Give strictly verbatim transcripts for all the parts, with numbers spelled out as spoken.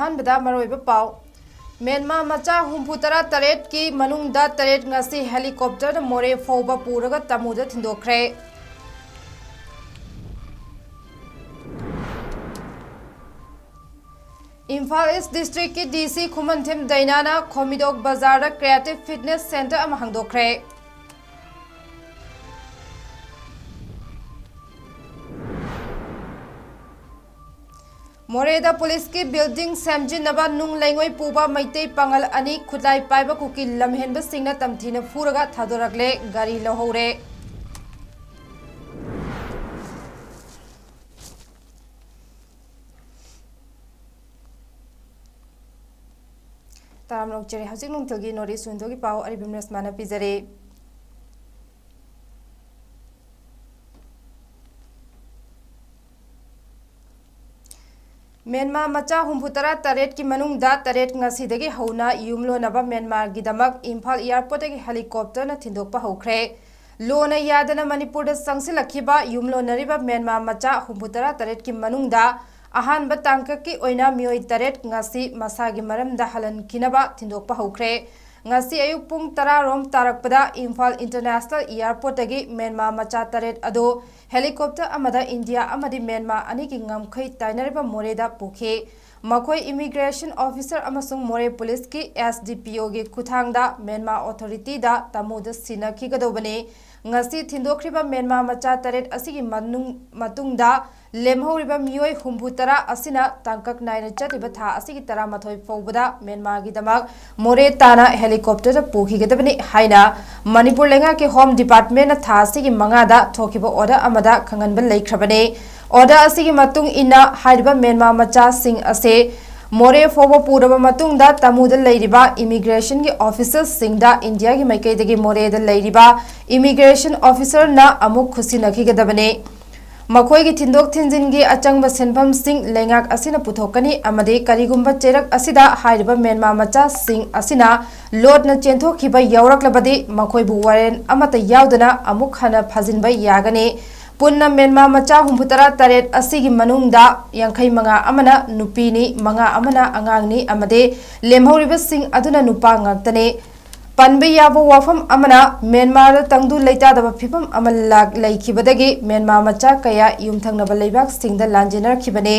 ꯑꯍꯥꯟꯕꯗ ꯃꯔꯨꯑꯣꯏꯕ ꯄꯥꯎ꯫ ꯃ꯭ꯌꯥꯟꯃꯥꯔ ꯃꯆꯥ ꯍꯨꯝꯐꯨ ꯇꯔꯥ ꯇꯔꯦꯠꯀꯤ ꯃꯅꯨꯡꯗ ꯇꯔꯦꯠ ꯉꯁꯤ ꯍꯦꯂꯤꯀꯣꯞꯇꯔꯅ ꯃꯣꯔꯦ ꯐꯥꯎꯕ ꯄꯨꯔꯒ ꯇꯥꯃꯨꯗ ꯊꯤꯟꯗꯣꯛꯈ꯭ꯔꯦ꯫ ꯏꯝꯐꯥꯜ ꯏꯁ ꯗꯤꯁꯇ꯭ꯔꯤꯛꯀꯤ ꯗꯤ ꯁꯤ ꯈꯨꯃꯟꯊꯦꯝ ꯗꯩꯅꯥꯅ ꯈꯣꯃꯤꯗꯣꯛ ꯕꯖꯥꯔꯗ ꯀ꯭ꯔꯤꯌꯦꯇꯤꯚ ꯐꯤꯠꯅꯦꯁ ꯁꯦꯟꯇꯔ ꯑꯃ ꯍꯥꯡꯗꯣꯛꯈ꯭ꯔꯦ꯫ ꯃꯣꯔꯦꯗ ꯄꯨꯂꯤꯁꯀꯤ ꯕꯤꯜꯗꯤꯡ ꯁꯦꯝꯖꯤꯟꯅꯕ ꯅꯨꯡ ꯂꯩꯉꯣꯏ ꯄꯨꯕ ꯃꯩꯇꯩ ꯄꯥꯉꯜ ꯑꯅꯤ ꯈꯨꯠꯂꯥꯏ ꯄꯥꯏꯕ ꯀꯨꯀꯤ ꯂꯝꯍꯦꯟꯕꯁꯤꯡꯅ ꯇꯝꯊꯤꯅ ꯐꯨꯔꯒ ꯊꯥꯗꯣꯔꯛꯂꯦ, ꯒꯥꯔꯤ ꯂꯧꯍꯧꯔꯦ꯫ ꯇꯥꯔꯝꯂꯣꯛꯆꯔꯤ꯫ ꯍꯧꯖꯤꯛ ꯅꯨꯡꯊꯤꯜꯒꯤ ꯅꯣꯔꯠ ꯏꯁ ꯋꯤꯟꯗꯣꯒꯤ ꯄꯥꯎ ꯑꯔꯤꯕꯝ ꯔꯦꯁꯃꯥꯅ ꯄꯤꯖꯔꯤ꯫ ꯃ꯭ꯌꯥꯟꯃꯥꯔ ꯃꯆꯥ ꯍꯨꯝꯐꯨ ꯇꯔꯥ ꯇꯔꯦꯠꯀꯤ ꯃꯅꯨꯡꯗ ꯇꯔꯦꯠ ꯉꯁꯤꯗꯒꯤ ꯍꯧꯅ ꯌꯨꯝꯂꯣꯟꯅꯕ ꯃ꯭ꯌꯥꯟꯃꯥꯔꯒꯤꯗꯃꯛ ꯏꯝꯐꯥꯜ ꯑꯦꯌꯥꯔꯄꯣꯔꯠꯇꯒꯤ ꯍꯦꯂꯤꯀꯣꯞꯇꯔꯅ ꯊꯤꯟꯗꯣꯛꯄ ꯍꯧꯈ꯭ꯔꯦ꯫ ꯂꯣꯟꯅ ꯌꯥꯗꯅ ꯃꯅꯤꯄꯨꯔꯗ ꯆꯪꯁꯤꯜꯂꯛꯈꯤꯕ ꯌꯨꯝꯂꯣꯟꯅꯔꯤꯕ ꯃ꯭ꯌꯥꯟꯃꯥꯔ ꯃꯆꯥ ꯍꯨꯝꯐꯨ ꯇꯔꯥ ꯇꯔꯦꯠꯀꯤ ꯃꯅꯨꯡꯗ ꯑꯍꯥꯟꯕ ꯇꯥꯡꯀꯛꯀꯤ ꯑꯣꯏꯅ ꯃꯤꯑꯣꯏ ꯇꯔꯦꯠ ꯉꯁꯤ ꯃꯁꯥꯒꯤ ꯃꯔꯝꯗ ꯍꯜꯍꯟꯈꯤꯅꯕ ꯊꯤꯟꯗꯣꯛꯄ ꯍꯧꯈ꯭ꯔꯦ꯫ ꯉꯁꯤ ꯑꯌꯨꯛ ꯄꯨꯡ ꯇꯔꯥ ꯔꯣꯝ ꯇꯥꯔꯛꯄꯗ ꯏꯝꯐꯥꯜ ꯏꯟꯇꯔꯅꯦꯁꯅꯦꯜ ꯑꯦꯌꯥꯔꯄꯣꯔꯠꯇꯒꯤ ꯃ꯭ꯌꯥꯟꯃꯥꯔ ꯃꯆꯥ ꯇꯔꯦꯠ ꯑꯗꯨ ꯍꯦꯂꯤꯀꯣꯞꯇꯔ ꯑꯃꯗ ꯏꯟꯗꯤꯌꯥ ꯑꯃꯗꯤ ꯃ꯭ꯌꯥꯟꯃꯥꯔ ꯑꯅꯤꯒꯤ ꯉꯝꯈꯩ ꯇꯥꯏꯅꯔꯤꯕ ꯃꯣꯔꯦꯗ ꯄꯨꯈꯤ꯫ ꯃꯈꯣꯏ ꯏꯃꯤꯒ꯭ꯔꯦꯁꯟ ꯑꯣꯐꯤꯁꯔ ꯑꯃꯁꯨꯡ ꯃꯣꯔꯦ ꯄꯨꯂꯤꯁꯀꯤ ꯑꯦꯁ ꯗꯤ ꯄꯤ ꯑꯣꯒꯤ ꯈꯨꯠꯊꯥꯡꯗ ꯃ꯭ꯌꯥꯟꯃꯥꯔ ꯑꯣꯊꯣꯔꯤꯇꯤꯗ ꯇꯥꯃꯨꯗ ꯁꯤꯟꯅꯈꯤꯒꯗꯧꯕꯅꯤ꯫ ꯉꯁꯤ ꯊꯤꯟꯗꯣꯛꯈ꯭ꯔꯤꯕ ꯃ꯭ꯌꯥꯟꯃꯥꯔ ꯃꯆꯥ ꯇꯔꯦꯠ ꯑꯁꯤꯒꯤ ꯃꯅꯨꯡ-, ꯃꯇꯨꯡꯗ ꯂꯦꯝꯍꯧꯔꯤꯕ ꯃꯤꯑꯣꯏ ꯍꯨꯝꯐꯨ ꯇꯔꯥ ꯑꯁꯤꯅ ꯇꯥꯡꯀꯛ ꯅꯥꯏꯅ ꯆꯠꯂꯤꯕ ꯊꯥ ꯑꯁꯤꯒꯤ ꯇꯔꯥꯃꯥꯊꯣꯏ ꯐꯥꯎꯕꯗ ꯃ꯭ꯌꯥꯟꯃꯥꯔꯒꯤꯗꯃꯛ ꯃꯣꯔꯦ ꯇꯥꯅ ꯍꯦꯂꯤꯀꯣꯞꯇꯔꯗ ꯄꯨꯈꯤꯒꯗꯕꯅꯤ ꯍꯥꯏꯅ ꯃꯅꯤꯄꯨꯔ ꯂꯩꯉꯥꯛꯀꯤ ꯍꯣꯝ ꯗꯤꯄꯥꯔꯠꯃꯦꯟꯅ ꯊꯥ ꯑꯁꯤꯒꯤ ꯃꯉꯥꯗ ꯊꯣꯛꯈꯤꯕ ꯑꯣꯔꯗꯔ ꯑꯃꯗ ꯈꯪꯍꯟꯕ ꯂꯩꯈ꯭ꯔꯕꯅꯤ꯫ ꯑꯣꯔꯗꯔ ꯑꯁꯤꯒꯤ ꯃꯇꯨꯡ ꯏꯟꯅ ꯍꯥꯏꯔꯤꯕ ꯃ꯭ꯌꯥꯟꯃꯥꯔ ꯃꯆꯥꯁꯤꯡ ꯑꯁꯤ ꯃꯣꯔꯦ ꯐꯥꯎꯕ ꯄꯨꯔꯕ ꯃꯇꯨꯡꯗ ꯇꯥꯃꯨꯗ ꯂꯩꯔꯤꯕ ꯏꯃꯤꯒ꯭ꯔꯦꯁꯟꯒꯤ ꯑꯣꯐꯤꯁꯔꯁꯤꯡꯗ ꯏꯟꯗꯤꯌꯥꯒꯤ ꯃꯥꯏꯀꯩꯗꯒꯤ ꯃꯣꯔꯦꯗ ꯂꯩꯔꯤꯕ ꯏꯃꯤꯒ꯭ꯔꯦꯁꯟ ꯑꯣꯐꯤꯁꯔꯅ ꯑꯃꯨꯛ ꯈꯨꯠꯁꯤꯟꯅꯈꯤꯒꯗꯕꯅꯤ꯫ ꯃꯈꯣꯏꯒꯤ ꯊꯤꯟꯗꯣꯛ ꯊꯤꯟꯖꯤꯟꯒꯤ ꯑꯆꯪꯕ ꯁꯦꯟꯐꯝꯁꯤꯡ ꯂꯩꯉꯥꯛ ꯑꯁꯤꯅ ꯄꯨꯊꯣꯛꯀꯅꯤ ꯑꯃꯗꯤ ꯀꯔꯤꯒꯨꯝꯕ ꯆꯦꯔꯛ ꯑꯁꯤꯗ ꯍꯥꯏꯔꯤꯕ ꯃ꯭ꯌꯥꯟꯃꯥꯔ ꯃꯆꯥꯁꯤꯡ ꯑꯁꯤꯅ ꯂꯣꯠꯅ ꯆꯦꯟꯊꯣꯛꯈꯤꯕ ꯌꯥꯎꯔꯛꯂꯕꯗꯤ ꯃꯈꯣꯏꯕꯨ ꯋꯥꯔꯦꯟ ꯑꯃꯠꯇ ꯌꯥꯎꯗꯅ ꯑꯃꯨꯛ ꯍꯟꯅ ꯐꯥꯖꯤꯟꯕ ꯌꯥꯒꯅꯤ꯫ ꯄꯨꯟꯅ ꯃ꯭ꯌꯥꯟꯃꯥꯔ ꯃꯆꯥ ꯍꯨꯝꯐꯨꯇꯔꯥ ꯇꯔꯦꯠ ꯑꯁꯤꯒꯤ ꯃꯅꯨꯡꯗ ꯌꯥꯡꯈꯩ ꯃꯉꯥ ꯑꯃꯅ ꯅꯨꯄꯤꯅꯤ, ꯃꯉꯥ ꯑꯃꯅ ꯑꯉꯥꯡꯅꯤ ꯑꯃꯗꯤ ꯂꯦꯝꯍꯧꯔꯤꯕꯁꯤꯡ ꯑꯗꯨꯅ ꯅꯨꯄꯥ ꯉꯥꯛꯇꯅꯤ꯫ ꯄꯟꯕ ꯌꯥꯕ ꯋꯥꯐꯝ ꯑꯃꯅ, ꯃ꯭ꯌꯥꯟꯃꯥꯔꯗ ꯇꯪꯗꯨ ꯂꯩꯇꯥꯗꯕ ꯐꯤꯕꯝ ꯑꯃ ꯂꯥꯛ-, ꯂꯩꯈꯤꯕꯗꯒꯤ ꯃ꯭ꯌꯥꯟꯃꯥꯔ ꯃꯆꯥ ꯀꯌꯥ ꯌꯨꯝꯊꯪꯅꯕ ꯂꯩꯕꯥꯛꯁꯤꯡꯗ ꯂꯥꯟꯖꯦꯟꯅꯔꯛꯈꯤꯕꯅꯤ꯫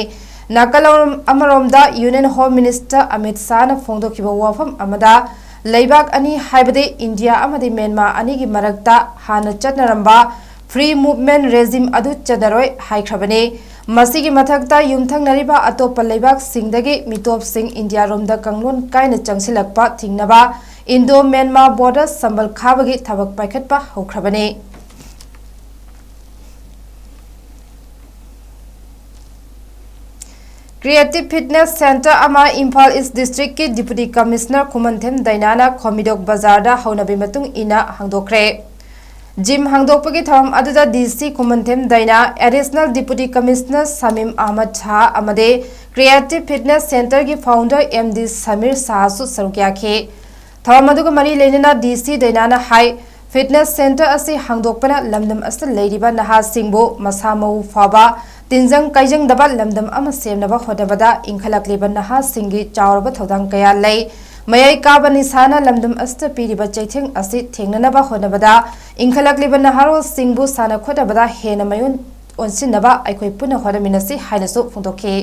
ꯅꯥꯀꯜ ꯑꯃꯔꯣꯝ-, ꯑꯃꯔꯣꯝꯗ Union Home Minister ꯑꯃꯤꯠ ꯁꯥꯍꯅ ꯐꯣꯡꯗꯣꯛꯈꯤꯕ ꯋꯥꯐꯝ ꯑꯃꯗ, ꯂꯩꯕꯥꯛ ꯑꯅꯤ ꯍꯥꯏꯕꯗꯤ ꯏꯟꯗꯤꯌꯥ ꯑꯃꯗꯤ ꯃ꯭ꯌꯥꯟꯃꯥꯔ ꯑꯅꯤꯒꯤ ꯃꯔꯛꯇ ꯍꯥꯟꯅ ꯆꯠꯅꯔꯝꯕ Free Movement Regime ꯑꯗꯨ ꯆꯠꯅꯔꯣꯏ ꯍꯥꯏꯈ꯭ꯔꯕꯅꯤ꯫ ꯃꯁꯤꯒꯤ ꯃꯊꯛꯇ, ꯌꯨꯝꯊꯪꯅꯔꯤꯕ ꯑꯇꯣꯞꯄ ꯂꯩꯕꯥꯛꯁꯤꯡꯗꯒꯤ ꯃꯤꯇꯣꯞꯁꯤꯡ ꯏꯟꯗꯤꯌꯥꯔꯣꯝꯗ ꯀꯥꯡꯂꯣꯟ ꯀꯥꯏꯅ ꯆꯪꯁꯤꯜꯂꯛꯄ ꯊꯤꯡꯅꯕ Indo Myanmar Border ꯁꯝꯕꯜ ꯈꯥꯕꯒꯤ ꯊꯕꯛ ꯄꯥꯏꯈꯠꯄ ꯍꯧꯈ꯭ꯔꯕꯅꯤ꯫ Creative Fitness Center ꯑꯃ ꯏꯝꯐꯥꯜ East District ꯀꯤ Deputy Commissioner ꯈꯨꯃꯟꯊꯦꯝ ꯗꯥꯏꯅꯥꯅ ꯈꯣꯝꯕꯤꯗꯣꯛ ꯕꯖꯥꯔꯗ ꯍꯧꯅꯕꯤ ꯃꯇꯨꯡ ꯏꯟꯅ ꯍꯥꯡꯗꯣꯛꯈ꯭ꯔꯦ꯫ Gym ꯍꯥꯡꯗꯣꯛꯄꯒꯤ ꯊꯧꯔꯝ ꯑꯗꯨꯗ D C ꯈꯨꯃꯟꯊꯦꯝ ꯗꯥꯏꯅꯥ, Additional Deputy Commissioner ꯁꯃꯤꯝ Ahmad Shah ꯑꯃꯗꯤ Creative Fitness Center ꯒꯤ founder M D ꯁꯃꯤꯔ ꯁꯥꯍꯁꯨ ꯁꯔꯨꯛ ꯌꯥꯈꯤ꯫ ꯊꯧꯔꯝ ꯑꯗꯨꯒ ꯃꯔꯤ ꯂꯩꯅꯅ D C ꯗꯥꯏꯅꯥꯅ ꯍꯥꯏ, fitness center ꯑꯁꯤ ꯍꯥꯡꯗꯣꯛꯄꯅ ꯂꯝꯗꯝ ꯑꯁꯤꯗ ꯂꯩꯔꯤꯕ ꯅꯍꯥꯁꯤꯡꯕꯨ ꯃꯁꯥ ꯃꯎ ꯐꯕ, ꯇꯤꯟꯖꯪ ꯀꯥꯏꯖꯪꯗꯕ ꯂꯝꯗꯝ ꯑꯃ ꯁꯦꯝꯅꯕ ꯍꯣꯠꯅꯕꯗ ꯏꯟꯈꯠꯂꯛꯂꯤꯕ ꯅꯍꯥꯁꯤꯡꯒꯤ ꯆꯥꯎꯔꯕ ꯊꯧꯗꯥꯡ ꯀꯌꯥ ꯂꯩ꯫ ꯃꯌꯥꯏ ꯀꯥꯕ ꯅꯤꯁꯥꯅ ꯂꯝꯗꯝ ꯑꯁꯤꯗ ꯄꯤꯔꯤꯕ ꯆꯩꯊꯦꯡ ꯑꯁꯤ ꯊꯦꯡꯅꯅꯕ ꯍꯣꯠꯅꯕꯗ ꯏꯟꯈꯠꯂꯛꯂꯤꯕ ꯅꯍꯥꯔꯣꯜꯁꯤꯡꯕꯨ ꯁꯥꯟꯅ ꯈꯣꯠꯅꯕꯗ ꯍꯦꯟꯅ ꯃꯌꯣꯟ ꯑꯣꯟꯁꯤꯟꯅꯕ ꯑꯩꯈꯣꯏ ꯄꯨꯟꯅ ꯍꯣꯠꯅꯃꯤꯟꯅꯁꯤ ꯍꯥꯏꯅꯁꯨ ꯐꯣꯡꯗꯣꯛꯈꯤ꯫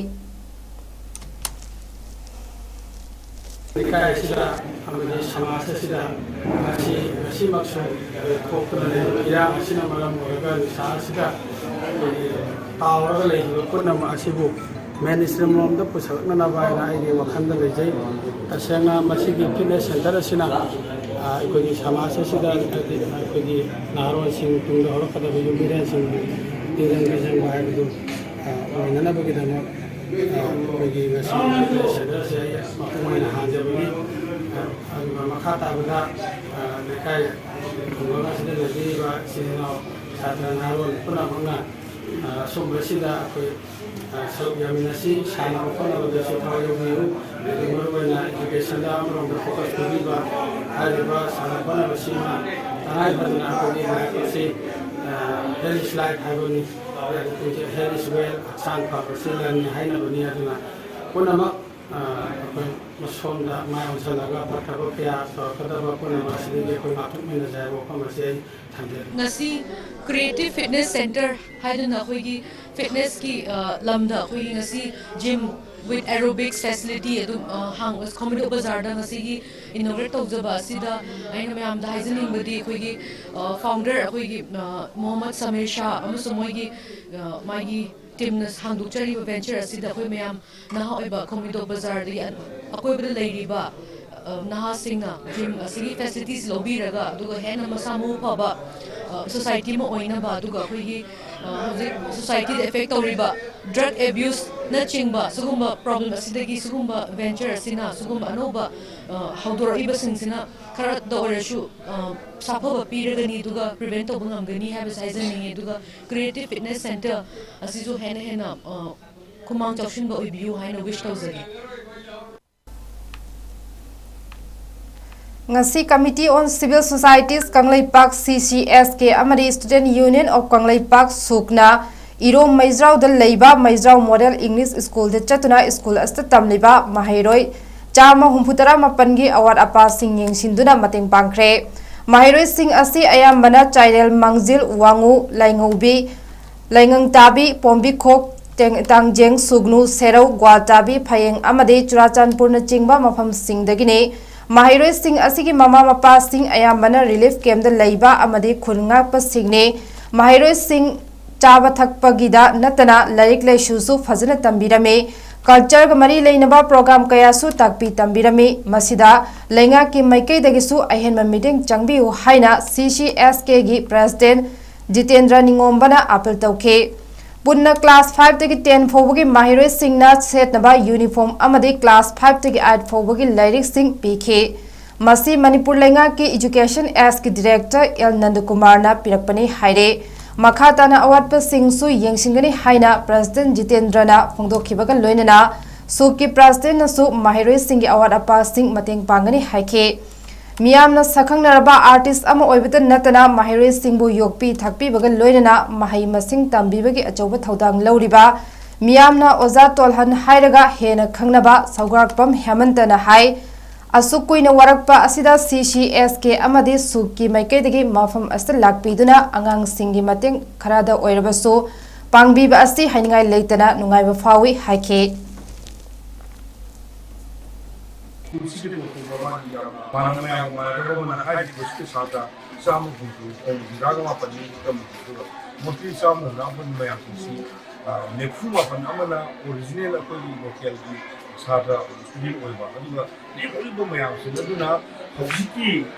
ꯂꯩꯀꯥꯏ ꯑꯁꯤꯗ ꯑꯃꯗꯤ ꯁꯃꯥꯖ ꯑꯁꯤꯗ ꯉꯁꯤ, ꯉꯁꯤꯃꯛꯁꯨ ꯊꯣꯛꯇꯨꯅ ꯂꯩꯔꯤꯕ ꯏꯔꯥꯡ ꯑꯁꯤꯅ ꯃꯔꯝ ꯑꯣꯏꯔꯒ ꯅꯤꯁꯥ ꯑꯁꯤꯗ ꯑꯩꯈꯣꯏꯒꯤ ꯇꯥꯎꯔꯒ ꯂꯩꯔꯤꯕ ꯄꯨꯝꯅꯃꯛ ꯑꯁꯤꯕꯨ mainstream ꯔꯣꯝꯗ ꯄꯨꯁꯤꯜꯂꯛꯅꯅꯕ ꯍꯥꯏꯅ ꯑꯩꯒꯤ ꯋꯥꯈꯜꯗ ꯂꯩꯖꯩ꯫ ꯇꯁꯦꯡꯅ ꯃꯁꯤꯒꯤ fitness center ꯑꯁꯤꯅ, ꯑ, ꯑꯩꯈꯣꯏꯒꯤ ꯁꯃꯥꯖ ꯑꯁꯤꯗ, ꯍꯥꯏꯗꯤ ꯑꯩꯈꯣꯏꯒꯤ ꯅꯍꯥꯔꯣꯜꯁꯤꯡ, ꯇꯨꯡꯗ ꯍꯧꯔꯛꯀꯗꯕ ꯌꯨꯝ ꯃꯤꯔꯦꯜꯁꯤꯡꯕꯨ ꯇꯤꯟꯖꯪ ꯀꯥꯏꯖꯪꯕ ꯍꯥꯏꯕꯗꯨ, ꯑ, ꯑꯣꯏꯅꯅꯕꯒꯤꯗꯃꯛ, ꯑ, ꯑꯩꯈꯣꯏꯒꯤ ꯉꯁꯤ fitness center ꯑꯁꯤ ꯑꯩ ꯃꯄꯨꯡ ꯑꯣꯏꯅ ꯍꯥꯡꯖꯕꯅꯤ꯫ ꯑ, ꯑꯗꯨꯒ ꯃꯈꯥ ꯇꯥꯕꯗ, ꯑ, ꯂꯩꯀꯥꯏ ꯈꯨꯡꯒꯪ ꯑꯁꯤꯗ ꯂꯩꯕꯤꯔꯤꯕ ꯏꯆꯤꯜ ꯏꯅꯥꯎ ꯁꯥꯇ꯭ꯔ ꯅꯍꯥꯔꯣꯜ ꯄꯨꯝꯅꯃꯛꯅ, ꯑ, ꯑꯁꯨꯝꯕꯁꯤꯗ ꯑꯩꯈꯣꯏ, ꯑ, ꯁꯔꯨꯛ ꯌꯥꯃꯤꯟꯅꯁꯤ꯫ ꯁꯥꯟꯅꯕ ꯈꯣꯠꯅꯕꯗꯁꯨ ꯊꯋꯥꯏ ꯌꯥꯎꯕꯤꯌꯨ꯫ ꯑꯗꯨꯒ ꯃꯔꯨꯑꯣꯏꯅ education ꯗ ꯑꯃꯔꯣꯝꯗ focus ꯄꯤꯕꯤꯕ꯫ ꯍꯥꯏꯔꯤꯕ ꯁꯥꯟꯅ ꯈꯣꯠꯅꯕꯁꯤꯃ ꯇꯉꯥꯏ ꯐꯗꯅ ꯑꯩꯈꯣꯏꯒꯤ life ꯑꯁꯤ, ꯑ, Health is life ꯍꯥꯏꯕꯅꯤ꯫ Health is wealth, ꯍꯛꯆꯥꯡ ꯐꯕꯁꯤ ꯂꯟꯅꯤ ꯍꯥꯏꯅꯕꯅꯤ꯫ ꯑꯗꯨꯅ ꯄꯨꯝꯅꯃꯛ ꯑꯩꯈꯣꯏ ꯃꯁꯣꯝꯗ ꯃꯥꯏ ꯑꯣꯟꯁꯤꯜꯂꯒ ꯑꯐ ꯊꯕꯛ ꯀꯌꯥ ꯇꯧꯔꯛꯀꯗꯕ ꯄꯨꯝꯅꯃꯛ ꯑꯁꯤꯗꯒꯤ ꯑꯩꯈꯣꯏ ꯉꯥꯛꯊꯣꯛꯃꯤꯟꯅꯖꯩ ꯍꯥꯏꯕ ꯋꯥꯐꯝ ꯑꯁꯤ ꯑꯩ ꯊꯝꯖꯔꯤ꯫ ꯉꯁꯤ Creative Fitness Center ꯍꯥꯏꯗꯨꯅ ꯑꯩꯈꯣꯏꯒꯤ ꯐꯤꯠꯅꯦꯁꯀꯤ ꯂꯝꯗ ꯑꯩꯈꯣꯏꯒꯤ ꯉꯁꯤ gym with aerobics facility ꯑꯗꯨꯝ ꯈꯣꯝꯕꯤꯗꯣ ꯕꯖꯥꯔꯗ ꯉꯁꯤꯒꯤ inaugurate ꯇꯧꯖꯕ ꯑꯁꯤꯗ ꯑꯩꯅ ꯃꯌꯥꯝꯗ ꯍꯥꯏꯖꯅꯤꯡꯕꯗꯤ ꯑꯩꯈꯣꯏꯒꯤ ꯐꯥꯎꯟꯗꯔ ꯑꯩꯈꯣꯏꯒꯤ ꯃꯣꯍꯝꯃꯗ ꯁꯃꯤꯔ ꯁꯥꯍ ꯑꯃꯁꯨꯡ ꯃꯣꯏꯒꯤ ꯃꯥꯒꯤ ꯇꯤꯝꯅ ꯍꯥꯡꯗꯣꯛꯆꯔꯤꯕ venture ꯑꯁꯤꯗ ꯑꯩꯈꯣꯏ ꯃꯌꯥꯝ ꯅꯍꯥ ꯑꯣꯏꯕ ꯈꯣꯝꯕꯤꯗꯣ ꯕꯖꯥꯔꯗꯒꯤ ꯑꯀꯣꯏꯕꯗ ꯂꯩꯔꯤꯕ ꯅꯍꯥꯁꯤꯡꯅ gym ꯑꯁꯤꯒꯤ facilities ꯂꯧꯕꯤꯔꯒ ꯑꯗꯨꯒ ꯍꯦꯟꯅ ꯃꯁꯥ ꯃꯎ ꯐꯕ society ꯑꯃ ꯑꯣꯏꯅꯕ ꯑꯗꯨꯒ ꯑꯩꯈꯣꯏꯒꯤ ꯍꯧꯖꯤꯛ societyꯗ effect ꯇꯧꯔꯤꯕ drug abuseꯅꯆꯤꯡꯕ ꯁꯤꯒꯨꯝꯕ problem ꯑꯁꯤꯗꯒꯤ ꯁꯤꯒꯨꯝꯕ venture ꯑꯁꯤꯅ ꯁꯤꯒꯨꯝꯕ ꯑꯅꯧꯕ ꯍꯧꯗꯣꯔꯛꯏꯕꯁꯤꯡꯁꯤꯅ ꯈꯔꯗ ꯑꯣꯏꯔꯁꯨ ꯁꯥꯐꯕ ꯄꯤꯔꯒꯅꯤ ꯑꯗꯨꯒ prevent ꯇꯧꯕ ꯉꯝꯒꯅꯤ ꯍꯥꯏꯕꯁꯦ ꯍꯥꯏꯖꯅꯤꯡꯉꯤ꯫ ꯑꯗꯨꯒ Creative Fitness Center ꯑꯁꯤꯁꯨ ꯍꯦꯟꯅ ꯍꯦꯟꯅ ꯈꯨꯃꯥꯡ ꯆꯥꯎꯁꯤꯟꯕ ꯑꯣꯏꯕꯤꯌꯨ ꯍꯥꯏꯅ wish ꯇꯧꯖꯒꯦ꯫ ꯉꯁꯤ Committee on Civil Societies Kangleipak, C C S K, ꯑꯃꯗꯤ Student Union of ꯀꯪꯂꯩꯄꯥꯛ, ꯁꯨꯛꯅ ꯏꯔꯣꯝ ꯃꯩꯖ꯭ꯔꯥꯎꯗ ꯂꯩꯕ ꯃꯩꯖ꯭ꯔꯥꯎ Model English Schoolꯗ ꯆꯠꯇꯨꯅ ꯁ꯭ꯀꯨꯜ ꯑꯁꯤꯗ ꯇꯝꯂꯤꯕ ꯃꯍꯩꯔꯣꯏ ꯆꯥꯝꯃ ꯍꯨꯝꯐꯨꯇꯔꯥ ꯃꯥꯄꯟꯒꯤ ꯑꯋꯥꯠ ꯑꯄꯥꯁꯤꯡ ꯌꯦꯡꯁꯤꯟꯗꯨꯅ ꯃꯇꯦꯡ ꯄꯥꯡꯈ꯭ꯔꯦ꯫ ꯃꯍꯩꯔꯣꯏꯁꯤꯡ ꯑꯁꯤ ꯑꯌꯥꯝꯕꯅ ꯆꯥꯏꯔꯦꯜ ꯃꯥꯡꯖꯤꯜ, ꯋꯥꯉꯨ, ꯂꯥꯏꯉꯧꯕꯤ, ꯂꯩꯉꯪꯇꯥꯕꯤ, ꯄꯣꯝꯕꯤꯈꯣꯛ, ꯇꯦꯡ-, ꯇꯥꯡꯖꯦꯡ, ꯁꯨꯒꯅꯨ, ꯁꯦꯔꯧ, ꯒ꯭ꯋꯥꯜꯇꯥꯕꯤ, ꯐꯌꯦꯡ ꯑꯃꯗꯤ ꯆꯨꯔꯥꯆꯥꯟꯄꯨꯔꯅꯆꯤꯡꯕ ꯃꯐꯝꯁꯤꯡꯗꯒꯤꯅꯤ꯫ ꯃꯍꯩꯔꯣꯏꯁꯤꯡ ꯑꯁꯤꯒꯤ ꯃꯃꯥ ꯃꯄꯥꯁꯤꯡ ꯑꯌꯥꯝꯕꯅ relief campꯗ ꯂꯩꯕ ꯑꯃꯗꯤ ꯈꯨꯟ ꯉꯥꯛꯄꯁꯤꯡꯅꯤ꯫ ꯃꯍꯩꯔꯣꯏꯁꯤꯡ ꯆꯥꯕ ꯊꯛꯄꯒꯤꯗ ꯅꯠꯇꯅ ꯂꯥꯏꯔꯤꯛ ꯂꯥꯏꯁꯨꯁꯨ ꯐꯖꯅ ꯇꯝꯕꯤꯔꯝꯃꯤ꯫ Cultureꯒ ꯃꯔꯤ ꯂꯩꯅꯕ program ꯀꯌꯥꯁꯨ ꯇꯥꯛꯄꯤ ꯇꯝꯕꯤꯔꯝꯃꯤ꯫ ꯃꯁꯤꯗ ꯂꯩꯉꯥꯛꯀꯤ ꯃꯥꯏꯀꯩꯗꯒꯤꯁꯨ ꯑꯍꯦꯟꯕ ꯃꯤꯠꯌꯦꯡ ꯆꯪꯕꯤꯌꯨ ꯍꯥꯏꯅ C C S Kꯒꯤ President Jitendra ꯅꯤꯉꯣꯝꯕꯅ appeal ꯇꯧꯈꯤ꯫ ꯄꯨꯟꯅ class fiveꯇꯒꯤ ten ꯐꯥꯎꯕꯒꯤ ꯃꯍꯩꯔꯣꯏꯁꯤꯡꯅ ꯁꯦꯠꯅꯕ uniform ꯑꯃꯗꯤ class fiveꯇꯒꯤ eight ꯐꯥꯎꯕꯒꯤ ꯂꯥꯏꯔꯤꯛꯁꯤꯡ ꯄꯤꯈꯤ꯫ ꯃꯁꯤ ꯃꯅꯤꯄꯨꯔ ꯂꯩꯉꯥꯛꯀꯤ Education Sꯀꯤ Director ꯑꯦꯜ ꯅꯟꯗꯀꯨꯃꯥꯔꯅ ꯄꯤꯔꯛꯄꯅꯤ ꯍꯥꯏꯔꯦ꯫ ꯃꯈꯥ ꯇꯥꯅ ꯑꯋꯥꯠꯄꯁꯤꯡꯁꯨ ꯌꯦꯡꯁꯤꯟꯒꯅꯤ ꯍꯥꯏꯅ President ꯖꯤꯇꯦꯟꯗ꯭ꯔꯅ ꯐꯣꯡꯗꯣꯛꯈꯤꯕꯒ ꯂꯣꯏꯅꯅ ꯁꯨꯛꯀꯤ Presidentꯅꯁꯨ ꯃꯍꯩꯔꯣꯏꯁꯤꯡꯒꯤ ꯑꯋꯥꯠ ꯑꯄꯥꯁꯤꯡ ꯃꯇꯦꯡ ꯄꯥꯡꯒꯅꯤ ꯍꯥꯏꯈꯤ꯫ ꯃꯤꯌꯥꯝꯅ ꯁꯛꯈꯪꯅꯔꯕ ꯑꯥꯔꯇꯤꯁ ꯑꯃ ꯑꯣꯏꯕꯇ ꯅꯠꯇꯅ ꯃꯍꯩꯔꯣꯏꯁꯤꯡꯕꯨ ꯌꯣꯛꯄꯤ ꯊꯥꯛꯄꯤꯕꯒ ꯂꯣꯏꯅꯅ ꯃꯍꯩ ꯃꯁꯤꯡ ꯇꯝꯕꯤꯕꯒꯤ ꯑꯆꯧꯕ ꯊꯧꯗꯥꯡ ꯂꯧꯔꯤꯕ ꯃꯤꯌꯥꯝꯅ ꯑꯣꯖꯥ ꯇꯣꯜꯍꯟ ꯍꯥꯏꯔꯒ ꯍꯦꯟꯅ ꯈꯪꯅꯕ ꯁꯧꯒ꯭ꯔꯥꯛꯄꯝ ꯍꯦꯃꯟꯇꯅ ꯍꯥꯏ꯫ ꯑꯁꯨꯛ ꯀꯨꯏꯅ ꯋꯥꯔꯛꯄ ꯑꯁꯤꯗ ꯁꯤ ꯁꯤ ꯑꯦꯁ ꯀꯦ ꯑꯃꯗꯤ ꯁꯨꯛꯀꯤ ꯃꯥꯏꯀꯩꯗꯒꯤ ꯃꯐꯝ ꯑꯁꯤꯗ ꯂꯥꯛꯄꯤꯗꯨꯅ ꯑꯉꯥꯡꯁꯤꯡꯒꯤ ꯃꯇꯦꯡ ꯈꯔꯗ ꯑꯣꯏꯔꯕꯁꯨ ꯄꯥꯡꯕꯤꯕ ꯑꯁꯤ ꯍꯥꯏꯅꯤꯡꯉꯥꯏ ꯂꯩꯇꯅ ꯅꯨꯡꯉꯥꯏꯕ ꯐꯥꯎꯏ ꯍꯥꯏꯈꯤ꯫ ꯀꯨꯝꯁꯤꯒꯤ ꯊꯣꯛꯄ ꯃꯥꯒꯤ ꯌꯥꯝꯅ ꯃꯥꯅ ꯃꯌꯥꯝꯒ ꯃꯥꯟꯅꯗꯕ ꯑꯃꯅ ꯍꯥꯏꯔꯤꯕ ꯁ꯭ꯀꯨꯜ ꯁꯥꯇ꯭ꯔ ꯆꯥꯝꯃ ꯍꯨꯝꯐꯨ ꯍꯨꯝꯗ꯭ꯔꯥꯒ ꯃꯥꯄꯟꯅꯤ ꯇꯝꯃꯤ꯫ ꯑꯗꯨꯒ ꯃꯣꯏ ꯆꯥꯝꯃ ꯍꯨꯝꯗ꯭ꯔꯥ ꯃꯥꯄꯟ ꯃꯌꯥꯝꯁꯤꯡꯁꯤ, ꯑ, ꯅꯤꯐꯨ ꯃꯥꯄꯟ ꯑꯃꯅ ꯑꯣꯔꯤꯖꯤꯅꯦꯜ ꯑꯩꯈꯣꯏꯒꯤ ꯂꯣꯀꯦꯜꯒꯤ ꯁꯥꯇ꯭ꯔ ꯁ꯭ꯇꯨꯗꯦꯟ ꯑꯣꯏꯕ, ꯑꯗꯨꯒ ꯂꯦꯝꯍꯧꯔꯤꯕ ꯃꯌꯥꯝꯁꯤꯡ ꯑꯗꯨꯅ ꯍꯧꯖꯤꯛꯀꯤ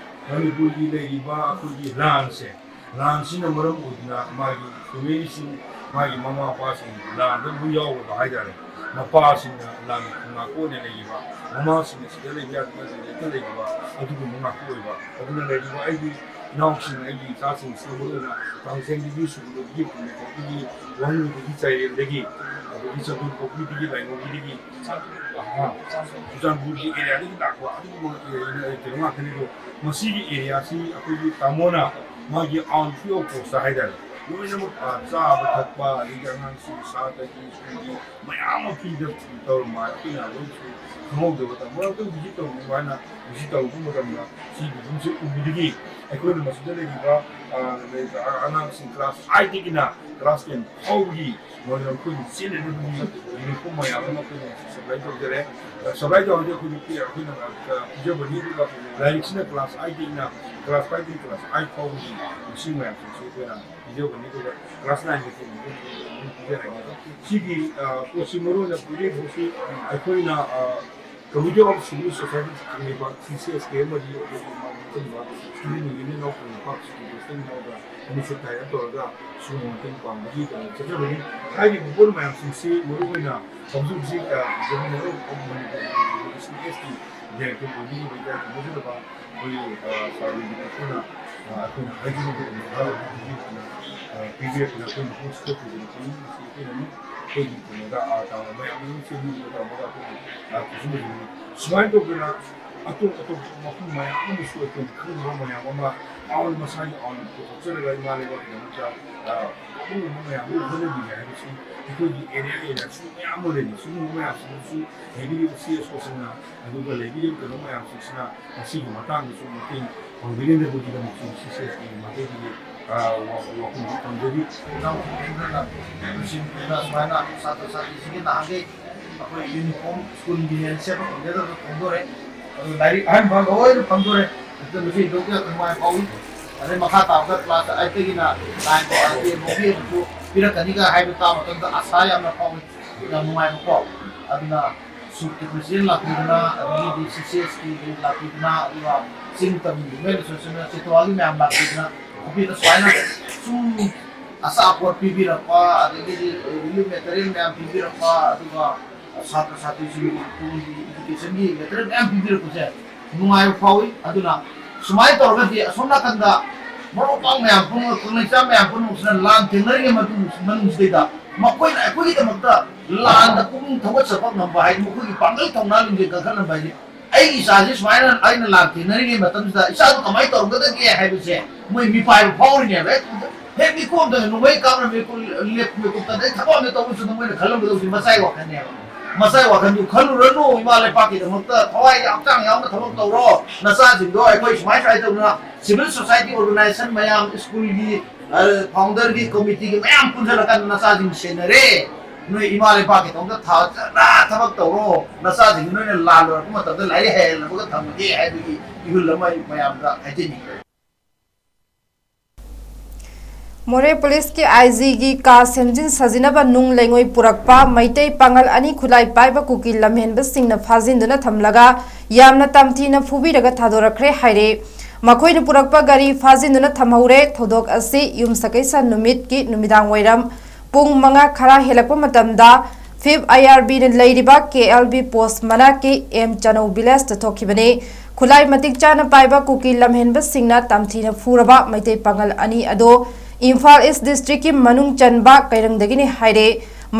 ꯃꯅꯤꯄꯨꯔꯒꯤ ꯂꯩꯔꯤꯕ ꯑꯩꯈꯣꯏꯒꯤ ꯂꯥꯟꯁꯦ, ꯂꯥꯟꯁꯤꯅ ꯃꯔꯝ ꯑꯣꯏꯗꯨꯅ ꯃꯥꯒꯤ ꯐꯦꯃꯤꯂꯤꯁꯤꯡ, ꯃꯥꯒꯤ ꯃꯃꯥ ꯃꯄꯥꯁꯤꯡ ꯂꯥꯟꯗ ꯂꯣꯏ ꯌꯥꯎꯔꯕ ꯍꯥꯏꯇꯥꯔꯦ꯫ ꯃꯄꯥꯁꯤꯡꯅ ꯂꯥꯟ ꯉꯥꯛꯄ ꯑꯣꯏꯅ ꯂꯩꯈꯤꯕ, ꯃꯃꯥꯁꯤꯡꯅ ꯁꯤꯗ ꯂꯩꯕ ꯌꯥꯗꯅ ꯂꯩꯇ ꯂꯩꯈꯤꯕ, ꯑꯗꯨꯒꯨꯝꯕ ꯉꯥꯛꯄ ꯑꯣꯏꯕ꯫ ꯑꯗꯨꯅ ꯂꯩꯔꯤꯕ ꯑꯩꯒꯤ ꯏꯅꯥꯎꯁꯤꯡ, ꯑꯩꯒꯤ ꯏꯆꯥꯁꯤꯡꯁꯤꯅ ꯃꯔꯨꯑꯣꯏꯅ ꯀꯥꯡꯖꯩꯗꯒꯤ ꯁꯨꯒꯨꯅꯨꯗꯒꯤ ꯄꯨꯝꯕ ꯐꯥꯎꯕꯒꯤ ꯋꯥꯉꯨꯗꯒꯤ ꯆꯩꯔꯦꯜꯗꯒꯤ, ꯑꯗꯒꯤ ꯆꯨꯔꯆꯥꯟꯄꯨꯔ ꯄꯣꯛꯄꯤꯗꯒꯤ ꯂꯥꯏꯉꯧꯕꯤꯗꯒꯤ, ꯑꯍꯥ, ꯆꯨꯔꯆꯥꯟꯄꯨꯔꯒꯤ ꯑꯦꯔꯤꯌꯥꯗꯒꯤ ꯂꯥꯛꯄ ꯑꯗꯨꯒꯨꯝꯕ ꯀꯩꯅꯣ ꯉꯥꯛꯇꯅꯤ꯫ ꯑꯗꯣ ꯃꯁꯤꯒꯤ ꯑꯦꯔꯤꯌꯥꯁꯤ ꯑꯩꯈꯣꯏꯒꯤ ꯇꯥꯃꯣꯅ ꯃꯥꯒꯤ ꯑꯥꯎꯟ ꯐ꯭ꯔꯤ ꯑꯣꯐ ꯀꯣꯁꯇ ꯍꯥꯏꯇꯥꯔꯦ, ꯂꯣꯏꯅꯃꯛ, ꯑ, ꯆꯥꯕ ꯊꯛꯄ, ꯑꯗꯒꯤ ꯑꯉꯥꯡꯁꯤꯡ ꯁꯥꯇ꯭ꯔꯒꯤ ꯁ꯭ꯀꯨꯜꯒꯤ ꯃꯌꯥꯝ ꯑꯃ ꯐ꯭ꯔꯤꯗ ꯇꯧꯔꯝꯕ ꯑꯩꯈꯣꯏꯅ ꯂꯣꯏꯅꯁꯨ ꯈꯪꯍꯧꯗꯕ ꯃꯇꯝ ꯃꯔꯛꯇ ꯚꯤꯖꯤꯠ ꯇꯧꯅꯤꯡꯕ ꯍꯥꯏꯅ ꯚꯤꯖꯤꯠ ꯇꯧꯔꯨꯕ ꯃꯇꯝꯗ ꯁꯤꯒꯤ ꯐꯤꯕꯝꯁꯦ ꯎꯕꯗꯒꯤ ꯑꯩꯈꯣꯏꯅ ꯃꯁꯤꯗ ꯂꯩꯔꯤꯕ, ꯑ, ꯂꯩꯔꯤꯕ ꯑꯉꯥꯡꯁꯤꯡ ꯀ꯭ꯂꯥꯁ ꯑꯥꯏꯠꯇꯒꯤꯅ ꯀ꯭ꯂꯥꯁ ꯇꯦꯟ ꯐꯥꯎꯕꯒꯤ ꯃꯣꯏꯅ ꯑꯩꯈꯣꯏꯒꯤ ꯆꯦꯟꯅꯅꯕꯒꯤ ꯌꯨꯅꯤꯐꯣꯔꯝ ꯃꯌꯥꯝ ꯑꯃ ꯑꯩꯈꯣꯏꯅ ꯁꯄ꯭ꯂꯥꯏ ꯇꯧꯖꯔꯦ꯫ ꯁꯄ꯭ꯂꯥꯏ ꯇꯧꯔꯗꯤ ꯑꯩꯈꯣꯏꯅ ꯄꯤ-, ꯑꯩꯈꯣꯏꯅ, ꯑ, ꯄꯤꯖꯕꯅꯤ꯫ ꯑꯗꯨꯒ ꯂꯥꯏꯔꯤꯛꯁꯤꯅ ꯀ꯭ꯂꯥꯁ ꯑꯥꯏꯠꯇꯒꯤꯅ, ꯀ꯭ꯂꯥꯁ ꯐꯥꯏꯚꯇꯒꯤ ꯀ꯭ꯂꯥꯁ ꯑꯥꯏꯠ ꯐꯥꯎꯕꯒꯤ ꯃꯁꯤꯡ ꯃꯌꯥꯝꯁꯤꯡꯁꯤ ꯑꯩꯈꯣꯏꯅ ꯄꯤꯖꯕꯅꯤ꯫ ꯑꯗꯨꯒ ꯀ꯭ꯂꯥꯁ ꯅꯥꯏꯟꯒꯤ ꯇꯦꯟꯒꯤ ꯑꯗꯨꯝ ꯄꯤꯖꯔꯒꯦ꯫ ꯑꯗꯣ ꯁꯤꯒꯤ, ꯑ, ꯄꯣꯠꯁꯤ ꯃꯔꯨꯑꯣꯏꯅ ꯄꯤꯔꯤꯕꯁꯤ ꯑꯩꯈꯣꯏꯅ, ꯑ, ꯀꯃꯤꯇꯤ ꯑꯣꯐ ꯁꯤꯚꯤꯜ ꯁꯣꯁꯥꯏꯇꯤ ꯈꯪꯂꯤꯕ ꯁꯤ ꯁꯤ ꯑꯦꯁ ꯀꯦ ꯑꯃꯗꯤ ꯑꯩꯈꯣꯏꯒꯤ ꯃꯥꯒꯤ ꯑꯆꯨꯝꯕ student union of Kongpak city western ꯌꯥꯎꯕ ꯏꯅꯤꯁꯤꯌꯦꯇꯤꯚ ꯇꯧꯔꯒ ꯁꯤꯒꯨꯝꯕ ꯃꯇꯦꯡ ꯄꯥꯡꯕꯒꯤ ꯀꯩꯅꯣ ꯆꯠꯆꯕꯅꯤ꯫ ꯍꯥꯏꯔꯤꯕ ꯄꯣꯠ ꯃꯌꯥꯝꯁꯤꯡꯁꯤ ꯃꯔꯨꯑꯣꯏꯅ ꯍꯧꯖꯤꯛ ꯍꯧꯖꯤꯛ, ꯑ, ꯒꯚꯔꯅꯃꯦꯟ of Manipur C S T director ꯑꯣꯏꯕꯤꯔꯤꯕ ꯏꯀꯥꯏ ꯈꯨꯝꯅꯖꯔꯕ ꯑꯩꯈꯣꯏꯒꯤ, ꯑ, ꯁꯥꯔ ꯔꯣꯕꯤꯟꯗ꯭ꯔ ꯁꯤꯡꯍꯅ, ꯑ, ꯑꯩꯈꯣꯏꯅ ꯍꯥꯏꯖꯅꯤꯡꯕ ꯃꯈꯥ ꯑꯣꯏꯅ, ꯑ, ꯄꯤꯕꯤꯔꯛꯄꯗ ꯑꯩꯈꯣꯏ ꯃꯈꯣꯡ ꯁꯤꯊ ꯄꯨꯗꯅ ꯄꯤꯅꯤꯡꯕꯁꯤ ꯑꯩꯈꯣꯏꯅ ꯑꯃꯨꯛ ꯑꯩꯈꯣꯏꯒꯤ ꯀꯩꯅꯣꯗ, ꯑ, ꯇꯥꯃꯣ ꯃꯌꯥꯝ ꯑꯃ ꯆꯦꯟꯕꯤꯕ ꯇꯥꯃꯣꯗ ꯑꯩꯈꯣꯏꯅ, ꯑ, ꯄꯤꯁꯤꯟꯕꯁꯤꯅꯤ꯫ ꯁꯨꯃꯥꯏꯅ ꯇꯧꯗꯅ ꯑꯇꯣꯞ ꯑꯇꯣꯞꯄ ꯃꯐꯝ ꯃꯌꯥꯝ ꯑꯃꯁꯨ ꯑꯩꯈꯣꯏꯅ ꯈꯪꯗꯕ ꯃꯌꯥꯝ ꯑꯃ ꯑꯥꯎꯟ ꯃꯁꯥꯒꯤ ꯑꯥꯎꯟ ꯄꯨꯊꯣꯛꯆꯔꯒ ꯏꯃꯥ ꯂꯩꯕꯥꯛꯀꯤꯗꯃꯛꯇ ꯑꯍꯣꯡꯕ ꯃꯌꯥꯝ ꯑꯃ ꯍꯣꯠꯅꯕꯤꯔꯤ ꯍꯥꯏꯕꯁꯤ ꯑꯩꯈꯣꯏꯒꯤ ꯑꯦꯔꯤꯌꯥ ꯑꯦꯔꯤꯌꯥꯁꯨ ꯃꯌꯥꯝ ꯑꯃ ꯂꯩꯔꯤ꯫ ꯁꯤꯒꯨꯝꯕ ꯃꯌꯥꯝꯁꯤꯡꯗꯨꯁꯨ ꯂꯩꯕꯤꯔꯤꯕ ꯁꯤ ꯑꯦꯁ ꯑꯣꯁꯤꯡꯅ ꯑꯗꯨꯒ ꯂꯩꯕꯤꯔꯤꯕ ꯀꯩꯅꯣ ꯃꯌꯥꯝꯁꯤꯡꯁꯤꯅ ꯃꯁꯤꯒꯤ ꯃꯇꯥꯡꯗꯁꯨ ꯃꯇꯦꯡ ꯄꯥꯡꯕꯤꯅꯕꯒꯤꯗꯃꯛꯁꯨ ꯁꯤ ꯁꯤ ꯑꯦꯁ ꯀꯤ ꯃꯥꯏꯀꯩꯗꯒꯤ ꯋꯥꯐꯝꯁꯨ ꯊꯝꯖꯔꯤ꯫ ꯏꯅꯥꯎꯁꯤꯡꯁꯤꯅ ꯁꯨꯃꯥꯏꯅ ꯁꯥꯇ꯭ꯔ ꯁꯥꯇ꯭ꯔꯤꯁꯤꯡꯒꯤ ꯅꯍꯥꯟꯈꯩ ꯑꯩꯈꯣꯏ ꯌꯨꯅꯤꯐꯣꯔꯝ ꯁ꯭ꯀꯨꯜꯒꯤ ꯍꯦꯟ ꯁꯦꯠꯄ ꯐꯪꯖꯗꯕ ꯐꯣꯡꯗꯣꯔꯛꯑꯦ꯫ ꯑꯗꯨ ꯂꯥꯏꯔꯤꯛ ꯑꯍꯟꯕ ꯂꯣꯏꯅ ꯐꯪꯗꯣꯔꯦ꯫ ꯑꯗꯨꯅ ꯃꯁꯤ ꯍꯦꯟꯗꯣꯛꯇꯅ ꯅꯨꯡꯉꯥꯏ ꯐꯥꯎꯏ꯫ ꯑꯗꯩ ꯃꯈꯥ ꯇꯥꯕꯗ ꯀ꯭ꯂꯥꯁ ꯑꯩꯠꯇꯒꯤꯅ ꯅꯥꯏꯟ ꯐꯥꯎ ꯑꯥꯏ ꯇꯤ ꯑꯦꯝ ꯐꯥꯎꯒꯤ ꯑꯃꯁꯨ ꯄꯤꯔꯛꯀꯅꯤꯒ ꯍꯥꯏꯕ ꯇꯥꯕ ꯃꯇꯝꯗ ꯑꯁꯥ ꯌꯥꯝꯅ ꯐꯥꯎꯏ꯫ ꯌꯥꯝ ꯅꯨꯡꯉꯥꯏꯕꯀꯣ꯫ ꯑꯗꯨꯅ ꯁꯨꯞꯀꯤ ꯄ꯭ꯔꯁꯤꯗꯦꯟ ꯂꯥꯛꯄꯤꯗꯅ, ꯑꯗꯒꯤꯗꯤ ꯁꯤ ꯁꯤ ꯑꯦꯁ ꯀꯤ ꯂꯥꯛꯄꯤꯗꯅ, ꯑꯗꯨꯒ ꯆꯤꯡ ꯇꯝꯒꯤ ꯋꯨꯃꯦꯟ ꯑꯦꯁꯣꯁꯤꯌꯦꯁꯟ ꯆꯦꯇ꯭ꯋꯥꯒꯤ ꯃꯌꯥꯝ ꯂꯥꯛꯄꯤꯗꯅ, ꯅꯨꯄꯤꯗ ꯁꯨꯃꯥꯏꯅ ꯁꯨꯝ ꯑꯆꯥꯄꯣꯠ ꯄꯤꯕꯤꯔꯛꯄ, ꯑꯗꯒꯤꯗꯤ ꯔꯤꯂꯤꯐ ꯃꯦꯇꯔꯤꯌꯦꯜ ꯃꯌꯥꯝ ꯄꯤꯕꯤꯔꯛꯄ, ꯑꯗꯨꯒ ꯁꯥꯇ꯭ꯔ ꯁꯥꯇ꯭ꯔꯤꯁꯤꯡꯒꯤ ꯁ꯭ꯀꯨꯜꯒꯤ ꯏꯗꯨꯀꯦꯁꯟꯒꯤ ꯃꯦꯇꯔꯤꯌꯦꯜ ꯃꯌꯥꯝ ꯄꯤꯕꯤꯔꯛꯄꯁꯦ ꯅꯨꯡꯉꯥꯏꯕ ꯐꯥꯎꯏ꯫ ꯑꯗꯨꯅ ꯁꯨꯃꯥꯏꯅ ꯇꯧꯔꯒꯗꯤ ꯑꯁꯣꯝ ꯅꯥꯀꯟꯗ ꯃꯔꯨꯞ ꯃꯄꯥꯡ ꯃꯌꯥꯝ ꯄꯨꯝꯅꯃꯛ, ꯀꯪꯂꯩꯆꯥ ꯃꯌꯥꯝ ꯄꯨꯝꯅꯃꯛꯁꯤꯅ ꯂꯥꯟ ꯊꯦꯡꯅꯔꯤꯉꯩ ꯃꯇꯨꯡ-, ꯃꯅꯨꯡꯁꯤꯗꯩꯗ ꯃꯈꯣꯏꯅ ꯑꯩꯈꯣꯏꯒꯤꯗꯃꯛꯇ ꯂꯥꯟꯗ ꯄꯨꯛꯅꯤꯡ ꯊꯧꯒꯠꯆꯕ ꯉꯝꯕ ꯍꯥꯏꯗꯤ ꯃꯈꯣꯏꯒꯤ ꯄꯥꯡꯒꯜ ꯊꯧꯅꯥ ꯂꯤꯡꯖꯦꯜ ꯀꯟꯈꯠꯍꯟꯕ ꯍꯥꯏꯗꯤ ꯑꯩꯒꯤ ꯏꯆꯥꯁꯤ ꯁꯨꯃꯥꯏꯅ ꯑꯩꯅ ꯂꯥꯟ ꯊꯦꯡꯅꯔꯤꯉꯩ ꯃꯇꯝꯁꯤꯗ ꯏꯆꯥꯗꯨ ꯀꯃꯥꯏꯅ ꯇꯧꯔꯝꯒꯗꯒꯦ ꯍꯥꯏꯕꯁꯦ ꯃꯣꯏ ꯃꯤꯄꯥꯏꯕ ꯐꯥꯎꯔꯤꯅꯦꯕ꯫ ꯍꯦꯛ, ꯍꯦꯛ ꯃꯤꯀꯣꯝꯗ ꯅꯣꯡꯃꯩ ꯀꯥꯞꯅ ꯃꯤꯀꯨꯞ ꯂꯦꯞ-, ꯃꯤꯀꯨꯞꯇ ꯑꯗꯩ ꯊꯕꯛ ꯑꯃ ꯇꯧꯕꯁꯨ ꯃꯣꯏꯅ ꯈꯜꯂꯝꯒꯗꯧꯁꯤ ꯃꯆꯥꯏ ꯋꯥꯈꯜꯅꯦꯕ꯫ ꯃꯆꯥꯏ ꯋꯥꯈꯜꯗꯨ ꯈꯜꯂꯨꯔꯅꯨ, ꯏꯃꯥ ꯂꯩꯄꯥꯛꯀꯤꯗꯃꯛꯇ ꯊꯋꯥꯏ ꯍꯛꯆꯥꯡ ꯌꯥꯎꯅ ꯊꯕꯛ ꯇꯧꯔꯣ꯫ ꯅꯆꯥꯁꯤꯡꯗꯣ ꯑꯩꯈꯣꯏ ꯁꯨꯃꯥꯏ ꯁꯨꯃꯥꯏꯅ ꯇꯧꯗꯅ civil society organization ꯃꯌꯥꯝ, ꯁ꯭ꯀꯨꯜꯒꯤ, ꯑ, founderꯒꯤ committeeꯒꯤ ꯃꯌꯥꯝ ꯄꯨꯟꯁꯤꯜꯂꯀꯥꯟꯗ ꯅꯆꯥꯁꯤꯡ ꯁꯦꯟꯅꯔꯦ꯫ ꯅꯣꯏ ꯏꯃꯥ ꯂꯩꯄꯥꯛꯀꯤꯗꯃꯛꯇ ꯐꯖꯅ ꯊꯕꯛ ꯇꯧꯔꯣ꯫ ꯅꯆꯥꯁꯤꯡ ꯅꯣꯏꯅ ꯂꯥꯜ ꯂꯣꯏꯔꯛꯄ ꯃꯇꯝꯗ ꯂꯥꯏꯔꯤꯛ ꯍꯩꯍꯜꯂꯒ ꯊꯝꯃꯒꯦ ꯍꯥꯏꯕꯒꯤ ꯏꯍꯨꯜ ꯑꯃ ꯑꯩ ꯃꯌꯥꯝꯗ ꯍꯥꯏꯖꯅꯤꯡꯉꯤ꯫ ꯃꯣꯔꯦ ꯄꯨꯂꯤꯁꯀꯤ ꯑꯥꯏ ꯖꯤꯒꯤ ꯀꯥ ꯁꯦꯝꯖꯤꯟ ꯁꯥꯖꯤꯟꯅꯕ ꯅꯨꯡ ꯂꯩꯉꯣꯏ ꯄꯨꯔꯛꯄ ꯃꯩꯇꯩ ꯄꯥꯉꯜ ꯑꯅꯤ ꯈꯨꯠꯂꯥꯏ ꯄꯥꯏꯕ ꯀꯨꯀꯤ ꯂꯝꯍꯦꯟꯕꯁꯤꯡꯅ ꯐꯥꯖꯤꯟꯗꯨꯅ ꯊꯝꯂꯒ ꯌꯥꯝꯅ ꯇꯝꯊꯤꯅ ꯐꯨꯕꯤꯔꯒ ꯊꯥꯗꯣꯔꯛꯈ꯭ꯔꯦ ꯍꯥꯏꯔꯦ꯫ ꯃꯈꯣꯏꯅ ꯄꯨꯔꯛꯄ ꯒꯥꯔꯤ ꯐꯥꯖꯤꯟꯗꯨꯅ ꯊꯝꯍꯧꯔꯦ꯫ ꯊꯧꯗꯣꯛ ꯑꯁꯤ ꯌꯨꯝꯁꯀꯩꯁ ꯅꯨꯃꯤꯠꯀꯤ ꯅꯨꯃꯤꯗꯥꯡ ꯋꯥꯏꯔꯝ ꯄꯨꯡ ꯃꯉꯥ ꯈꯔ ꯍꯦꯜꯂꯛꯄ ꯃꯇꯝꯗ ꯐꯤꯐ ꯑꯥꯏ ꯑꯥꯔ ꯕꯤꯅ ꯂꯩꯔꯤꯕ ꯀꯦ ꯑꯦꯜ ꯕꯤ ꯄꯣꯁ ꯃꯅꯥꯛꯀꯤ ꯑꯦꯝ ꯆꯅꯧ ꯚꯤꯂꯦꯖꯇ ꯊꯣꯛꯈꯤꯕꯅꯤ꯫ ꯈꯨꯠꯂꯥꯏ ꯃꯇꯤꯛ ꯆꯥꯅ ꯄꯥꯏꯕ ꯀꯨꯀꯤ ꯂꯝꯍꯦꯟꯕꯁꯤꯡꯅ ꯇꯝꯊꯤꯅ ꯐꯨꯔꯕ ꯃꯩꯇꯩ ꯄꯥꯉꯜ ꯑꯅꯤ ꯑꯗꯨ ꯏꯝꯐꯥꯜ ꯏꯁ ꯗꯤꯁꯇ꯭ꯔꯤꯛꯀꯤ ꯃꯅꯨꯡ ꯆꯟꯕ ꯀꯩꯔꯪꯗꯒꯤꯅꯤ ꯍꯥꯏꯔꯦ꯫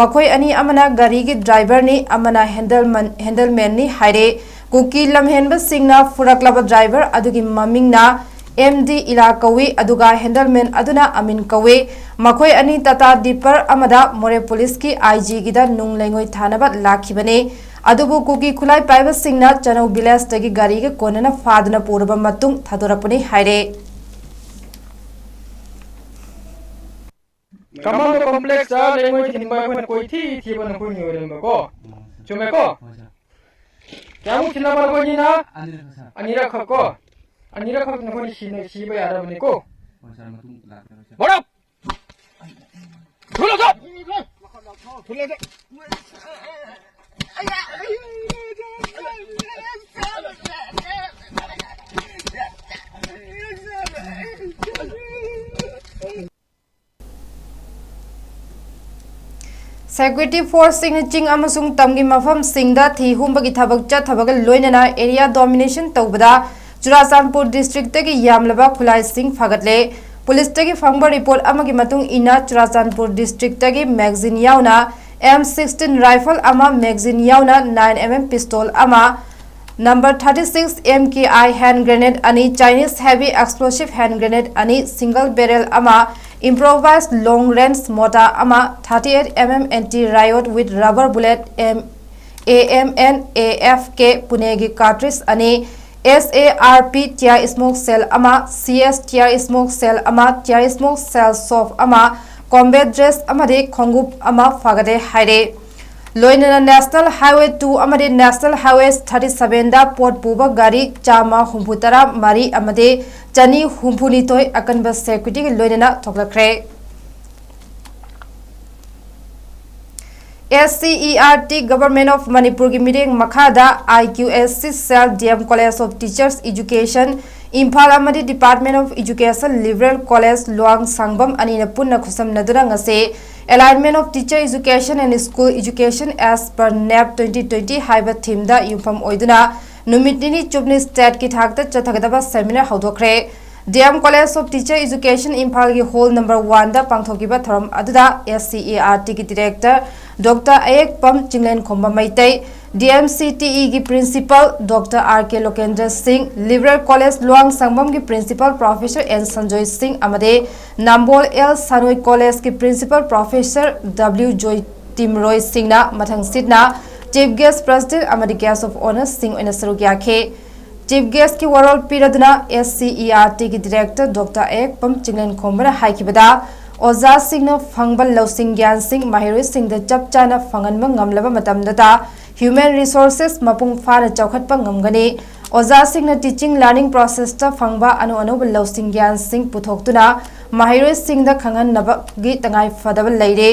ꯃꯈꯣꯏ ꯑꯅꯤ ꯑꯃꯅ ꯒꯥꯔꯤꯒꯤ ꯗ꯭ꯔꯥꯏꯚꯔꯅꯤ, ꯑꯃꯅ ꯍꯦꯟꯗꯜꯃꯟ-, ꯍꯦꯟꯗꯜꯃꯦꯟꯅꯤ ꯍꯥꯏꯔꯦ꯫ ꯀꯨꯀꯤ ꯂꯝꯍꯦꯟꯕꯁꯤꯡꯅ ꯐꯨꯔꯛꯂꯕ ꯗ꯭ꯔꯥꯏꯚꯔ ꯑꯗꯨꯒꯤ ꯃꯃꯤꯡꯅ ꯑꯦꯝ ꯗꯤ ꯏꯂꯥ ꯀꯧꯏ, ꯑꯗꯨꯒ ꯍꯦꯟꯗꯜꯃꯦꯟ ꯑꯗꯨꯅ ꯑꯃꯤꯟ ꯀꯧꯏ꯫ ꯃꯈꯣꯏ ꯑꯅꯤ ꯇꯥꯇꯥ ꯗꯤꯄꯔ ꯑꯃꯗ ꯃꯣꯔꯦ ꯄꯨꯂꯤꯁꯀꯤ ꯑꯥꯏ ꯖꯤꯒꯤꯗ ꯅꯨꯡ ꯂꯩꯉꯣꯏ ꯊꯥꯅꯕ ꯂꯥꯛꯈꯤꯕꯅꯤ꯫ ꯑꯗꯨꯕꯨ ꯀꯨꯀꯤ ꯈꯨꯠꯂꯥꯏ ꯄꯥꯏꯕꯁꯤꯡꯅ ꯆꯅꯧ ꯚꯤꯂꯦꯖꯇꯒꯤ ꯒꯥꯔꯤꯒ ꯀꯣꯟꯅꯅ ꯐꯥꯗꯨꯅ ꯄꯨꯔꯕ ꯃꯇꯨꯡ ꯊꯥꯗꯣꯔꯛꯄꯅꯤ ꯍꯥꯏꯔꯦ꯫ ꯀꯃꯥꯟꯗꯣ ꯀꯣꯝꯄ꯭ꯂꯦꯛꯁꯇ ꯂꯩꯉꯣꯏ ꯊꯤꯟꯕ ꯑꯩꯈꯣꯏꯅ ꯀꯣꯏꯊꯤ ꯊꯤꯕ ꯅꯈꯣꯏꯅ ꯑꯣꯏꯔꯝꯕꯀꯣ꯫ ꯆꯨꯝꯃꯦꯀꯣ? ꯀꯌꯥꯃꯨꯛ ꯊꯤꯜꯂꯕ ꯅꯈꯣꯏꯅꯤꯅ? ꯑꯅꯤꯔꯛ ꯈꯛ ꯀꯣ? ꯑꯅꯤꯔꯛ ꯈꯛ ꯅꯈꯣꯏꯅ ꯁꯤꯅ-, ꯁꯤꯕ ꯌꯥꯔꯕꯅꯤꯀꯣ? ꯕꯣꯔꯞ! ꯊꯨꯂꯣ ꯆꯠ! ꯁꯦꯀ꯭ꯌꯨꯔꯤꯇꯤ ꯐꯣꯔꯁꯁꯤꯡꯅ ꯆꯤꯡ ꯑꯃꯁꯨꯡ ꯇꯝꯒꯤ ꯃꯐꯝꯁꯤꯡꯗ ꯊꯤ ꯍꯨꯝꯕꯒꯤ ꯊꯕꯛ ꯆꯠꯊꯕꯒ ꯂꯣꯏꯅꯅ ꯑꯦꯔꯤꯌꯥ ꯗꯣꯃꯤꯅꯦꯁꯟ ꯇꯧꯕꯗ ꯆꯨꯔꯥꯆꯥꯟꯄꯨꯔ ꯗꯤꯁꯇ꯭ꯔꯤꯛꯇꯒꯤ ꯌꯥꯝꯂꯕ ꯈꯨꯠꯂꯥꯏꯁꯤꯡ ꯐꯥꯒꯠꯂꯦ꯫ ꯄꯨꯂꯤꯁꯇꯒꯤ ꯐꯪꯕ ꯔꯤꯄꯣꯔꯠ ꯑꯃꯒꯤ ꯃꯇꯨꯡ ꯏꯟꯅ, ꯆꯨꯔꯥꯆꯥꯟꯄꯨꯔ ꯗꯤꯁꯇ꯭ꯔꯤꯛꯇꯒꯤ ꯃꯦꯒꯥꯖꯤꯟ ꯌꯥꯎꯅ ꯑꯦꯝ ꯁꯤꯛꯁꯇꯤꯟ ꯔꯥꯏꯐꯜ ꯑꯃ, ꯃꯦꯒꯥꯖꯤꯟ ꯌꯥꯎꯅ ꯅꯥꯏꯟ ꯑꯦꯝ ꯑꯦꯝ ꯄꯤꯁꯇꯣꯜ ꯑꯃ, number thirty six M K I hand grenade ꯑꯅꯤ, Chinese heavy explosive hand grenade ꯑꯅꯤ, ꯁꯤꯡꯒꯜ ꯕꯦꯔꯦꯜ ꯑꯃ, ꯏꯝꯄ꯭ꯔꯣꯚꯥꯏꯖ ꯂꯣꯡ ꯔꯦꯟꯖ ꯃꯣꯔꯇꯥꯔ ꯑꯃ, thirty eight M M anti riot with rubber bullet M A M N A F K ꯄꯨꯅꯦꯒꯤ cartridge ꯑꯅꯤ, S A R P tear smoke shell ꯑꯃ, C S tear smoke shell ꯑꯃ, tear smoke ꯁꯦꯜ shop ꯑꯃ, combat dress ꯑꯃꯗꯤ ꯈꯣꯡꯎꯞ ꯑꯃ ꯐꯒꯠꯂꯦ ꯍꯥꯏꯔꯦ꯫ ꯂꯣꯏꯅꯅ ꯅꯦꯁꯅꯦꯜ ꯍꯥꯏꯋꯦ ꯇꯨ ꯑꯃꯗꯤ ꯅꯦꯁꯅꯦꯜ ꯍꯥꯏꯋꯦ ꯊꯥꯔꯇꯤ ꯁꯚꯦꯟꯗ ꯄꯣꯠ ꯄꯨꯕ ꯒꯥꯔꯤ ꯆꯥꯝꯃ ꯍꯨꯝꯐꯨ ꯇꯔꯥ ꯃꯔꯤ ꯑꯃꯗꯤ ꯆꯅꯤ ꯍꯨꯝꯐꯨ ꯅꯤꯊꯣꯏ ꯑꯀꯟꯕ ꯁꯦꯀ꯭ꯌꯨꯔꯤꯇꯤꯒ ꯂꯣꯏꯅꯅ ꯊꯣꯛꯂꯛꯈ꯭ꯔꯦ꯫ S C E R T Government of ꯃꯅꯤꯄꯨꯔꯒꯤ ꯃꯤꯠꯌꯦꯡ ꯃꯈꯥꯗ ꯑꯥꯏ Q S C Cell, D M College of Teachers Education, Imphal ꯑꯃꯗꯤ Department of Education Liberal College Luwang ꯁꯥꯡꯕꯝ ꯑꯅꯤꯅ ꯄꯨꯟꯅ ꯈꯨꯠꯁꯝꯅꯗꯨꯅ ꯉꯁꯤ Alignment of Teacher Education and School Education as per nap twenty twenty ꯍꯥꯏꯕ ꯊꯤꯝꯗ ꯌꯨꯝꯐꯝ ꯑꯣꯏꯗꯨꯅ ꯅꯨꯃꯤꯠ ꯅꯤꯅꯤ ꯆꯨꯞꯅ ꯁ꯭ꯇꯦꯠꯀꯤ ꯊꯥꯛꯇ ꯆꯠꯊꯒꯗꯕ ꯁꯦꯃꯤꯅꯥꯔ ꯍꯧꯗꯣꯛꯈ꯭ꯔꯦ꯫ D M College of Teacher Education ꯏꯝꯐꯥꯜꯒꯤ ꯍꯣꯜ ꯅꯝꯕꯔ ꯋꯥꯟꯗ ꯄꯥꯡꯊꯣꯛꯈꯤꯕ ꯊꯧꯔꯝ ꯑꯗꯨꯗ ꯑꯦꯁ ꯁꯤ ꯏ ꯑꯥꯔ ꯇꯤꯒꯤ ꯗꯤꯔꯦꯛꯇꯔ ꯗꯣꯛꯇꯔ ꯑꯌꯦꯛꯄꯝ ꯆꯤꯡꯂꯦꯟꯈꯣꯝꯕ ꯃꯩꯇꯩ, DMCTEꯒꯤ Principal Doctor R K Lokendra Singh, Liberal College ꯂꯨꯋꯥꯡꯁꯪꯕꯝꯒꯤ Principal Professor N Sanjoy Singh ꯑꯃꯗꯤ ꯅꯝꯕꯣꯜ ꯑꯦꯜ ꯁꯥꯅꯣꯏ Collegeꯀꯤ Principal Professor W Joytimroy Singhꯅ ꯃꯊꯪꯁꯤꯠꯅ Chief Guest, President ꯑꯃꯗꯤ Guest of Honourꯁꯤꯡ ꯑꯣꯏꯅ ꯁꯔꯨꯛ ꯌꯥꯈꯤ꯫ Chief Guestꯀꯤ ꯋꯥꯔꯣꯜ ꯄꯤꯔꯗꯨꯅ SCERTꯒꯤ Director Doctor ꯑꯌꯦꯛꯄꯝ ꯆꯤꯡꯂꯦꯟꯈꯣꯝꯕꯅ ꯍꯥꯏꯈꯤꯕꯗ, ꯑꯣꯖꯥꯁꯤꯡꯅ ꯐꯪꯕ ꯂꯧꯁꯤꯡ ꯒ꯭ꯌꯥꯟꯁꯤꯡ ꯃꯍꯩꯔꯣꯏꯁꯤꯡꯗ ꯆꯞ ꯆꯥꯅ ꯐꯪꯍꯟꯕ ꯉꯝꯂꯕ ꯃꯇꯝꯗꯇ human resources ꯃꯄꯨꯡ ꯐꯥꯅ ꯆꯥꯎꯈꯠꯄ ꯉꯝꯒꯅꯤ꯫ ꯑꯣꯖꯥꯁꯤꯡꯅ teaching learning processꯇ ꯐꯪꯕ ꯑꯅꯧ ꯑꯅꯧꯕ ꯂꯧꯁꯤꯡ ꯒ꯭ꯌꯥꯟꯁꯤꯡ ꯄꯨꯊꯣꯛꯇꯨꯅ ꯃꯍꯩꯔꯣꯏꯁꯤꯡꯗ ꯈꯪꯍꯟꯅꯕꯒꯤ ꯇꯉꯥꯏ ꯐꯗꯕ ꯂꯩꯔꯦ꯫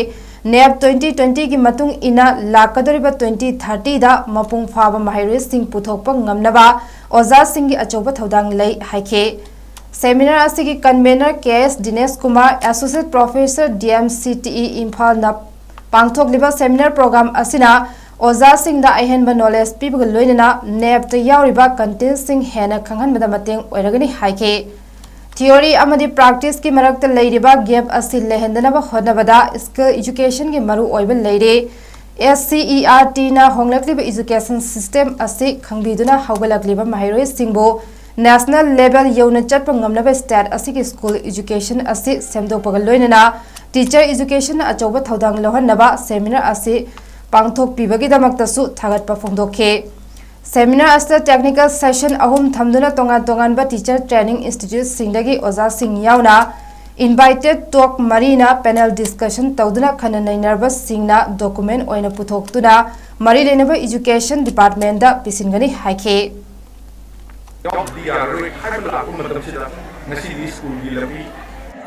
NEP twenty twentyꯒꯤ ꯃꯇꯨꯡ ꯏꯟꯅ ꯂꯥꯛꯀꯗꯧꯔꯤꯕ twenty thirtyꯗ ꯃꯄꯨꯡ ꯐꯥꯕ ꯃꯍꯩꯔꯣꯏꯁꯤꯡ ꯄꯨꯊꯣꯛꯄ ꯉꯝꯅꯕ ꯑꯣꯖꯥꯁꯤꯡꯒꯤ ꯑꯆꯧꯕ ꯊꯧꯗꯥꯡ ꯂꯩ ꯍꯥꯏꯈꯤ꯫ Seminar ꯑꯁꯤꯒꯤ convener K S Dinesh Kumar, Associate Professor, DMCTE ꯏꯝꯐꯥꯜꯅ ꯄꯥꯡꯊꯣꯛꯂꯤꯕ seminar program ꯑꯁꯤꯅ ꯑꯣꯖꯥꯁꯤꯡꯗ ꯑꯍꯦꯟꯕ knowledge ꯄꯤꯕꯒ ꯂꯣꯏꯅꯅ NEPꯇ ꯌꯥꯎꯔꯤꯕ contentꯁꯤꯡ ꯍꯦꯟꯅ ꯈꯪꯍꯟꯕꯗ ꯃꯇꯦꯡ ꯑꯣꯏꯔꯒꯅꯤ ꯍꯥꯏꯈꯤ꯫ Theory ꯑꯃꯗꯤ practiceꯀꯤ ꯃꯔꯛꯇ ꯂꯩꯔꯤꯕ gap ꯑꯁꯤ ꯂꯩꯍꯟꯗꯅꯕ ꯍꯣꯠꯅꯕꯗ skill educationꯒꯤ ꯃꯔꯨꯑꯣꯏꯕ ꯂꯩꯔꯦ꯫ SCERTꯅ ꯍꯣꯡꯂꯛꯂꯤꯕ education system ꯑꯁꯤ ꯈꯪꯕꯤꯗꯨꯅ ꯍꯧꯒꯠꯂꯛꯂꯤꯕ ꯃꯍꯩꯔꯣꯏꯁꯤꯡꯕꯨ national level ꯌꯧꯅ ꯆꯠꯄ ꯉꯝꯅꯕ state ꯑꯁꯤꯒꯤ school education ꯑꯁꯤ ꯁꯦꯝꯗꯣꯛꯄꯒ ꯂꯣꯏꯅꯅ teacher educationꯅ ꯑꯆꯧꯕ ꯊꯧꯗꯥꯡ ꯂꯧꯍꯟꯅꯕ seminar ꯑꯁꯤ ꯄꯥꯡꯊꯣꯛꯄꯤꯕꯒꯤꯗꯃꯛꯇꯁꯨ ꯊꯥꯒꯠꯄ ꯐꯣꯡꯗꯣꯛꯈꯤ꯫ Seminar ꯑꯁꯤꯗ technical session ꯑꯍꯨꯝ ꯊꯝꯗꯨꯅ ꯇꯣꯉꯥꯟ ꯇꯣꯉꯥꯟꯕ teacher training instituteꯁꯤꯡꯗꯒꯤ ꯑꯣꯖꯥꯁꯤꯡ ꯌꯥꯎꯅ invited talk ꯃꯔꯤꯅ panel discussion ꯇꯧꯗꯨꯅ ꯈꯟꯅ ꯅꯩꯅꯔꯕꯁꯤꯡꯅ document ꯑꯣꯏꯅ ꯄꯨꯊꯣꯛꯇꯨꯅ ꯃꯔꯤ ꯂꯩꯅꯕ education departmentꯇ ꯄꯤꯁꯤꯟꯒꯅꯤ ꯍꯥꯏꯈꯤ꯫ ꯌꯥꯎꯗꯤ ꯌꯥꯔꯔꯣꯏ ꯍꯥꯏꯕ ꯂꯥꯛꯄ ꯃꯇꯝꯁꯤꯗ ꯉꯁꯤꯗꯤ ꯁ꯭ꯀꯨꯜꯒꯤ ꯂꯝꯕꯤ,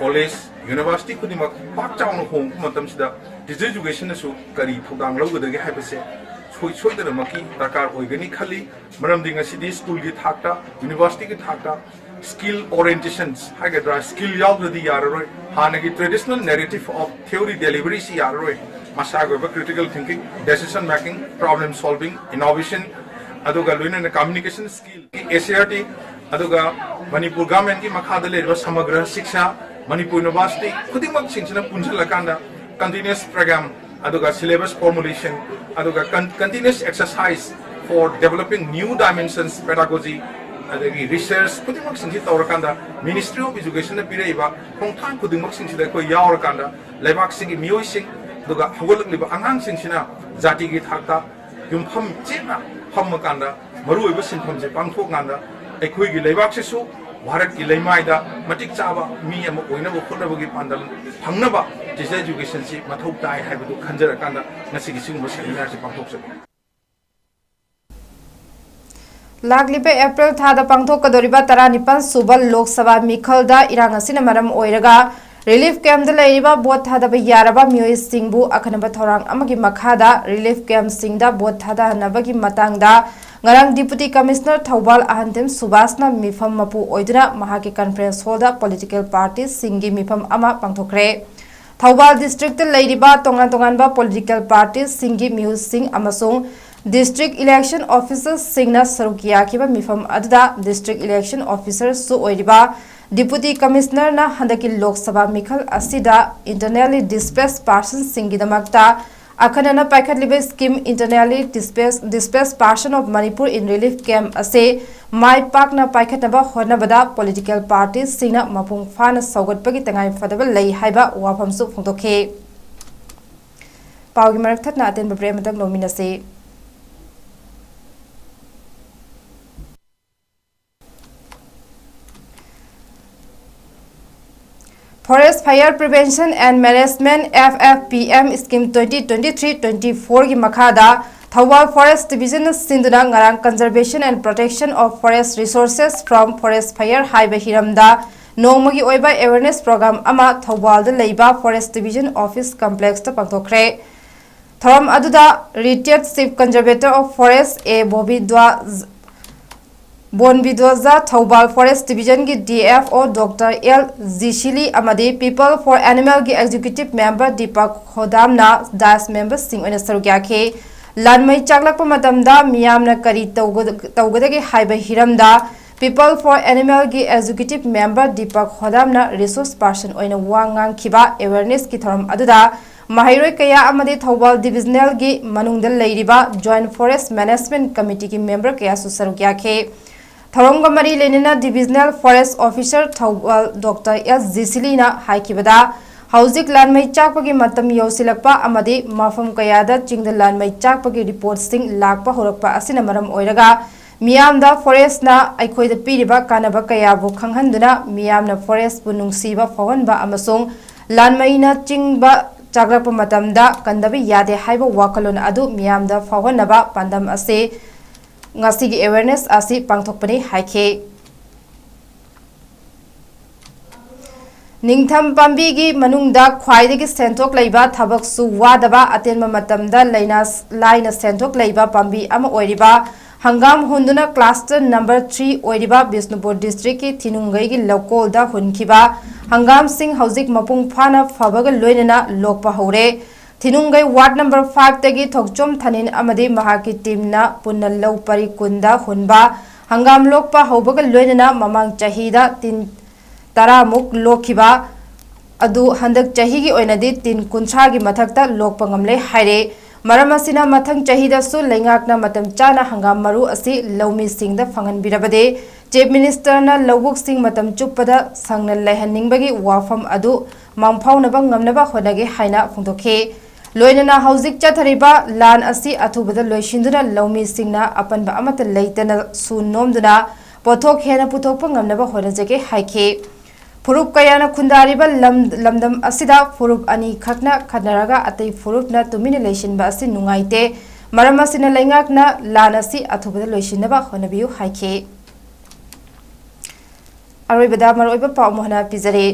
ꯀꯣꯂꯦꯖ, ꯌꯨꯅꯤꯚꯔꯁꯤꯇꯤ ꯈꯨꯗꯤꯡꯃꯛ ꯄꯥꯛ ꯆꯥꯎꯅ ꯍꯣꯡꯕ ꯃꯇꯝꯁꯤꯗ teacher educationꯅꯁꯨ ꯀꯔꯤ ꯊꯧꯗꯥꯡ ꯂꯧꯒꯗꯒꯦ ꯍꯥꯏꯕꯁꯦ ꯁꯣꯏ ꯁꯣꯏꯗꯅꯃꯛꯀꯤ ꯗꯔꯀꯥꯔ ꯑꯣꯏꯒꯅꯤ ꯈꯜꯂꯤ꯫ ꯃꯔꯝꯗꯤ ꯉꯁꯤꯗꯤ ꯁ꯭ꯀꯨꯜꯒꯤ ꯊꯥꯛꯇ, ꯌꯨꯅꯤꯚꯔꯁꯤꯇꯤꯒꯤ ꯊꯥꯛꯇ skill orientations ꯍꯥꯏꯒꯗ꯭ꯔꯥ, skill ꯌꯥꯎꯗ꯭ꯔꯗꯤ ꯌꯥꯔꯔꯣꯏ꯫ ꯍꯥꯟꯅꯒꯤ traditional narrative of theory deliveryꯁꯤ ꯌꯥꯔꯔꯣꯏ꯫ ꯃꯁꯥꯒꯤ ꯑꯣꯏꯕ critical thinking, decision making, problem solving, innovation, ꯑꯗꯨꯒ ꯂꯣꯏꯅꯅ communication skill, SCERT, ꯑꯗꯨꯒ ꯃꯅꯤꯄꯨꯔ ꯒꯚꯔꯟꯃꯦꯟꯠꯀꯤ ꯃꯈꯥꯗ ꯂꯩꯔꯤꯕ ꯁꯃꯒ꯭ꯔ ꯁꯤꯛꯁꯥ, ꯃꯅꯤꯄꯨꯔ ꯌꯨꯅꯤꯚꯔꯁꯤꯇꯤ ꯈꯨꯗꯤꯡꯃꯛꯁꯤꯡꯁꯤꯅ ꯄꯨꯟꯁꯤꯜꯂꯀꯥꯟꯗ continuous program ꯑꯗꯨꯒ syllabus formulation, ꯑꯗꯨꯒ con- continuous exercise for developing new dimensions pedagogy, ꯑꯗꯒꯤ research ꯈꯨꯗꯤꯡꯃꯛꯁꯤꯡꯁꯤ ꯇꯧꯔꯀꯥꯟꯗ Ministry of Educationꯅ ꯄꯤꯔꯛꯏꯕ ꯈꯣꯡꯊꯥꯡ ꯈꯨꯗꯤꯡꯃꯛꯁꯤꯡꯁꯤꯗ ꯑꯩꯈꯣꯏ ꯌꯥꯎꯔꯀꯥꯟꯗ ꯂꯩꯕꯥꯛꯁꯤꯒꯤ ꯃꯤꯑꯣꯏꯁꯤꯡ ꯑꯗꯨꯒ ꯍꯧꯒꯠꯂꯛꯂꯤꯕ ꯑꯉꯥꯡꯁꯤꯡꯁꯤꯅ ꯖꯥꯇꯤꯒꯤ ꯊꯥꯛꯇ ꯌꯨꯝꯐꯝ ꯆꯦꯠꯅ ꯐꯝꯃꯀꯥꯟꯗ ꯃꯔꯨꯑꯣꯏꯕ ꯁꯤꯟꯐꯝꯁꯦ ꯄꯥꯡꯊꯣꯛꯀꯥꯟꯗ ꯑꯩꯈꯣꯏꯒꯤ ꯂꯩꯕꯥꯛꯁꯤꯁꯨ ꯚꯥꯔꯠꯀꯤ ꯂꯩꯃꯥꯏꯗ ꯃꯇꯤꯛ ꯆꯥꯕ ꯃꯤ ꯑꯃ ꯑꯣꯏꯅꯕ ꯍꯣꯠꯅꯕꯒꯤ ꯄꯥꯟꯗꯝ ꯐꯪꯅꯕ teacher educationꯁꯤ ꯃꯊꯧ ꯇꯥꯏ ꯍꯥꯏꯕꯗꯨ ꯈꯟꯖꯔꯀꯥꯟꯗ ꯉꯁꯤꯒꯤ ꯁꯤꯒꯨꯝꯕ seminarꯁꯤ ꯄꯥꯡꯊꯣꯛꯆꯕꯅꯤ꯫ ꯂꯥꯛꯂꯤꯕ ꯑꯦꯄ꯭ꯔꯤꯜ ꯊꯥꯗ ꯄꯥꯡꯊꯣꯛꯀꯗꯧꯔꯤꯕ ꯇꯔꯥꯅꯤꯄꯥꯟ ꯁꯨꯕ ꯂꯣꯛ ꯁꯚꯥ ꯃꯤꯈꯜꯗ ꯏꯔꯥꯡ ꯑꯁꯤꯅ ꯃꯔꯝ ꯑꯣꯏꯔꯒ ꯔꯤꯂꯤꯐ ꯀꯦꯝꯞꯇ ꯂꯩꯔꯤꯕ ꯚꯣꯠ ꯊꯥꯗꯕ ꯌꯥꯔꯕ ꯃꯤꯑꯣꯏꯁꯤꯡꯕꯨ ꯑꯈꯟꯅꯕ ꯊꯧꯔꯥꯡ ꯑꯃꯒꯤ ꯃꯈꯥꯗ ꯔꯤꯂꯤꯐ ꯀꯦꯝꯞꯁꯤꯡꯗ ꯚꯣꯠ ꯊꯥꯗꯍꯟꯅꯕꯒꯤ ꯃꯇꯥꯡꯗ ꯉꯔꯥꯡ Deputy Commissioner ꯊꯧꯕꯥꯜ ꯑꯍꯟꯊꯦꯝ ꯁꯨꯕꯥꯁꯅ ꯃꯤꯐꯝ ꯃꯄꯨ ꯑꯣꯏꯗꯨꯅ ꯃꯍꯥꯛꯀꯤ conference hallꯗ political partyꯁꯤꯡꯒꯤ ꯃꯤꯐꯝ ꯑꯃ ꯄꯥꯡꯊꯣꯛꯈ꯭ꯔꯦ꯫ ꯊꯧꯕꯥꯜ districtꯇ ꯂꯩꯔꯤꯕ ꯇꯣꯉꯥꯟ ꯇꯣꯉꯥꯟꯕ political partyꯁꯤꯡꯒꯤ ꯃꯤꯍꯨꯠꯁꯤꯡ ꯑꯃꯁꯨꯡ district election officerꯁꯤꯡꯅ ꯁꯔꯨꯛ ꯌꯥꯈꯤꯕ ꯃꯤꯐꯝ ꯑꯗꯨꯗ district election officerꯁꯨ ꯑꯣꯏꯔꯤꯕ Deputy Commissionerꯅ ꯍꯟꯗꯛꯀꯤ ꯂꯣꯛ ꯁꯚꯥ ꯃꯤꯈꯜ ꯑꯁꯤꯗ internally displaced personꯁꯤꯡꯒꯤꯗꯃꯛꯇ ꯑꯈꯟꯅꯅ ꯄꯥꯏꯈꯠꯂꯤꯕ scheme Internally Displaced, Displaced Person of Manipur in Relief Camp ꯑꯁꯤ ꯃꯥꯏ ꯄꯥꯛꯅ ꯄꯥꯏꯈꯠꯅꯕ ꯍꯣꯠꯅꯕꯗ political partyꯁꯤꯡꯅ ꯃꯄꯨꯡ ꯐꯥꯅ ꯁꯧꯒꯠꯄꯒꯤ ꯇꯉꯥꯏ ꯐꯗꯕ ꯂꯩ ꯍꯥꯏꯕ ꯋꯥꯐꯝꯁꯨ ꯐꯣꯡꯗꯣꯛꯈꯤ꯫ ꯄꯥꯎꯒꯤ ꯃꯔꯛ ꯊꯠꯅ ꯑꯇꯦꯟꯕ break ꯑꯃꯇꯪ ꯂꯧꯃꯤꯟꯅꯁꯤ꯫ Forest Fire Prevention and Management F F P M Scheme twenty twenty-three twenty-fourꯒꯤ ꯃꯈꯥꯗ ꯊꯧꯕꯥꯜ Forest Divisionꯅ ꯁꯤꯟꯗꯨꯅ ꯉꯔꯥꯡ Conservation and Protection of Forest Resources from Forest Fire ꯍꯥꯏꯕ ꯍꯤꯔꯝꯗ ꯅꯣꯡꯃꯒꯤ ꯑꯣꯏꯕ awareness program ꯑꯃ ꯊꯧꯕꯥꯜꯗ ꯂꯩꯕ Forest Division Office Complexꯇ ꯄꯥꯡꯊꯣꯛꯈ꯭ꯔꯦ꯫ ꯊꯧꯔꯝ ꯑꯗꯨꯗ Retired Chief Conservator of Forest A ꯕꯣꯕꯤꯗ꯭ꯋꯥꯖ ꯕꯣꯟꯕꯤꯗ꯭ꯋꯥꯖ, Thoubal Forest Divisionꯒꯤ D F O Doctor L ꯖꯤꯁꯤꯂꯤ ꯑꯃꯗꯤ People for Animalꯒꯤ Executive Member Deepak ꯈꯣꯗꯥꯝꯅ dais memberꯁꯤꯡ ꯑꯣꯏꯅ ꯁꯔꯨꯛ ꯌꯥꯈꯤ꯫ ꯂꯥꯟꯃꯩ ꯆꯥꯛꯂꯛꯄ ꯃꯇꯝꯗ ꯃꯤꯌꯥꯝꯅ ꯀꯔꯤ ꯇꯧꯒ- ꯇꯧꯒꯗꯒꯦ ꯍꯥꯏꯕ ꯍꯤꯔꯝꯗ People for Animalꯒꯤ Executive Member Deepak ꯈꯣꯗꯥꯝꯅ resource person ꯑꯣꯏꯅ ꯋꯥ ꯉꯥꯡꯈꯤꯕ awarenessꯀꯤ ꯊꯧꯔꯝ ꯑꯗꯨꯗ ꯃꯍꯩꯔꯣꯏ ꯀꯌꯥ ꯑꯃꯗꯤ ꯊꯧꯕꯥꯜ ꯗꯤꯕꯤꯖꯅꯦꯜꯒꯤ ꯃꯅꯨꯡꯗ ꯂꯩꯔꯤꯕ ꯖꯣꯏꯟꯠ ꯐꯣꯔꯦꯁ ꯃꯦꯅꯦꯖꯃꯦꯟꯠ ꯀꯃꯤꯇꯤꯒꯤ ꯃꯦꯝꯕꯔ ꯀꯌꯥꯁꯨ ꯁꯔꯨꯛ ꯌꯥꯈꯤ꯫ ꯊꯧꯔꯝꯒ ꯃꯔꯤ ꯂꯩꯅꯅ ꯗꯤꯕꯤꯖꯅꯦꯜ ꯐꯣꯔꯦꯁ ꯑꯣꯐꯤꯁꯥꯔ ꯊꯧꯕꯥꯜ ꯗꯣꯛꯇꯔ ꯑꯦꯁ ꯖꯤꯁꯤꯂꯤꯅ ꯍꯥꯏꯈꯤꯕꯗ, ꯍꯧꯖꯤꯛ ꯂꯥꯟꯃꯩ ꯆꯥꯛꯄꯒꯤ ꯃꯇꯝ ꯌꯧꯁꯤꯜꯂꯛꯄ ꯑꯃꯗꯤ ꯃꯐꯝ ꯀꯌꯥꯗ ꯆꯤꯡꯗ ꯂꯥꯟꯃꯩ ꯆꯥꯛꯄꯒꯤ ꯔꯤꯄꯣꯔꯠꯁꯤꯡ ꯂꯥꯛꯄ ꯍꯧꯔꯛꯄ ꯑꯁꯤꯅ ꯃꯔꯝ ꯑꯣꯏꯔꯒ ꯃꯤꯌꯥꯝꯗ ꯐꯣꯔꯦꯁꯅ ꯑꯩꯈꯣꯏꯗ ꯄꯤꯔꯤꯕ ꯀꯥꯟꯅꯕ ꯀꯌꯥꯕꯨ ꯈꯪꯍꯟꯗꯨꯅ ꯃꯤꯌꯥꯝꯅ ꯐꯣꯔꯦꯁꯄꯨ ꯅꯨꯡꯁꯤꯕ ꯐꯥꯎꯍꯟꯕ ꯑꯃꯁꯨꯡ ꯂꯥꯟꯃꯩꯅ ꯆꯤꯡꯕ ꯆꯥꯛꯂꯛꯄ ꯃꯇꯝꯗ ꯀꯟꯗꯕ ꯌꯥꯗꯦ ꯍꯥꯏꯕ ꯋꯥꯈꯜꯂꯣꯟ ꯑꯗꯨ ꯃꯤꯌꯥꯝꯗ ꯐꯥꯎꯍꯟꯅꯕ ꯄꯥꯟꯗꯝ ꯑꯁꯤ ꯉꯁꯤꯒꯤ ꯑꯦꯋꯦꯔꯅꯦꯁ ꯑꯁꯤ ꯄꯥꯡꯊꯣꯛꯄꯅꯤ ꯍꯥꯏꯈꯤ꯫ ꯅꯤꯡꯊꯝ ꯄꯥꯝꯕꯤꯒꯤ ꯃꯅꯨꯡꯗ ꯈ꯭ꯋꯥꯏꯗꯒꯤ ꯁꯦꯟꯊꯣꯛ ꯂꯩꯕ, ꯊꯕꯛꯁꯨ ꯋꯥꯗꯕ, ꯑꯇꯦꯟꯕ ꯃꯇꯝꯗ ꯂꯩꯅ ꯂꯥꯏꯅ ꯁꯦꯟꯊꯣꯛ ꯂꯩꯕ ꯄꯥꯝꯕꯤ ꯑꯃ ꯑꯣꯏꯔꯤꯕ ꯍꯪꯒꯥꯝ ꯍꯨꯟꯗꯨꯅ ꯀ꯭ꯂꯥꯁꯇꯔ ꯅꯝꯕꯔ ꯊ꯭ꯔꯤ ꯑꯣꯏꯔꯤꯕ ꯕꯤꯁꯅꯨꯄꯨꯔ ꯗꯤꯁꯇ꯭ꯔꯤꯛꯀꯤ ꯊꯤꯅꯨꯡꯒꯩꯒꯤ ꯂꯧꯀꯣꯜꯗ ꯍꯨꯟꯈꯤꯕ ꯍꯪꯒꯥꯝꯁꯤꯡ ꯍꯧꯖꯤꯛ ꯃꯄꯨꯡ ꯐꯥꯅ ꯐꯕꯒ ꯂꯣꯏꯅꯅ ꯂꯣꯛꯄ ꯍꯧꯔꯦ꯫ ꯊꯤꯅꯨꯡꯒꯩ ꯋꯥꯔꯗ ꯅꯝꯕꯔ ꯐꯥꯏꯚꯇꯒꯤ ꯊꯣꯛꯆꯣꯝ ꯊꯅꯤꯟ ꯑꯃꯗꯤ ꯃꯍꯥꯛꯀꯤ ꯇꯤꯝꯅ ꯄꯨꯟꯅ ꯂꯧ ꯄꯔꯤ ꯀꯨꯟꯗ ꯍꯨꯟꯕ ꯍꯪꯒꯥꯝ ꯂꯣꯛꯄ ꯍꯧꯕꯒ ꯂꯣꯏꯅꯅ ꯃꯃꯥꯡ ꯆꯍꯤꯗ ꯇꯤꯟ ꯇꯔꯥꯃꯨꯛ ꯂꯣꯛꯈꯤꯕ ꯑꯗꯨ ꯍꯟꯗꯛ ꯆꯍꯤꯒꯤ ꯑꯣꯏꯅꯗꯤ ꯇꯤꯟ ꯀꯨꯟꯊ꯭ꯔꯥꯒꯤ ꯃꯊꯛꯇ ꯂꯣꯛꯄ ꯉꯝꯂꯦ ꯍꯥꯏꯔꯦ꯫ ꯃꯔꯝ ꯑꯁꯤꯅ ꯃꯊꯪ ꯆꯍꯤꯗꯁꯨ ꯂꯩꯉꯥꯛꯅ ꯃꯇꯝ ꯆꯥꯅ ꯍꯪꯒꯥꯝ ꯃꯔꯨ ꯑꯁꯤ ꯂꯧꯃꯤꯁꯤꯡꯗ ꯐꯪꯍꯟꯕꯤꯔꯕꯗꯤ ꯆꯤꯐ ꯃꯤꯅꯤꯁꯇꯔꯅ ꯂꯧꯕꯨꯛꯁꯤꯡ ꯃꯇꯝ ꯆꯨꯞꯄꯗ ꯁꯪꯅ ꯂꯩꯍꯟꯅꯤꯡꯕꯒꯤ ꯋꯥꯐꯝ ꯑꯗꯨ ꯃꯥꯡꯐꯥꯎꯅꯕ ꯉꯝꯅꯕ ꯍꯣꯠꯅꯒꯦ ꯍꯥꯏꯅ ꯐꯣꯡꯗꯣꯛꯈꯤ꯫ ꯂꯣꯏꯅꯅ ꯍꯧꯖꯤꯛ ꯆꯠꯊꯔꯤꯕ ꯂꯥꯟ ꯑꯁꯤ ꯑꯊꯨꯕꯗ ꯂꯣꯏꯁꯤꯟꯗꯨꯅ ꯂꯧꯃꯤꯁꯤꯡꯅ ꯑꯄꯟꯕ ꯑꯃꯠꯇ ꯂꯩꯇꯅ ꯁꯨ ꯅꯣꯝꯗꯨꯅ ꯄꯣꯠꯊꯣꯛ ꯍꯦꯟꯅ ꯄꯨꯊꯣꯛꯄ ꯉꯝꯅꯕ ꯍꯣꯠꯅꯖꯒꯦ ꯍꯥꯏꯈꯤ꯫ ꯐꯨꯔꯨꯞ ꯀꯌꯥꯅ ꯈꯨꯟꯗꯥꯔꯤꯕ ꯂꯝ-, ꯂꯝꯗꯝ ꯑꯁꯤꯗ ꯐꯨꯔꯨꯞ ꯑꯅꯤ ꯈꯛꯅ ꯈꯠꯅꯔꯒ ꯑꯇꯩ ꯐꯨꯔꯨꯞꯅ ꯇꯨꯃꯤꯟꯅ ꯂꯩꯁꯤꯟꯕ ꯑꯁꯤ ꯅꯨꯡꯉꯥꯏꯇꯦ꯫ ꯃꯔꯝ ꯑꯁꯤꯅ ꯂꯩꯉꯥꯛꯅ ꯂꯥꯟ ꯑꯁꯤ ꯑꯊꯨꯕꯗ ꯂꯣꯏꯁꯤꯟꯅꯕ ꯍꯣꯠꯅꯕꯤꯌꯨ ꯍꯥꯏꯈꯤ꯫ ꯑꯔꯣꯏꯕꯗ ꯃꯔꯨꯑꯣꯏꯕ ꯄꯥꯎ ꯑꯃꯨꯛ ꯍꯟꯅ ꯄꯤꯖꯔꯤ꯫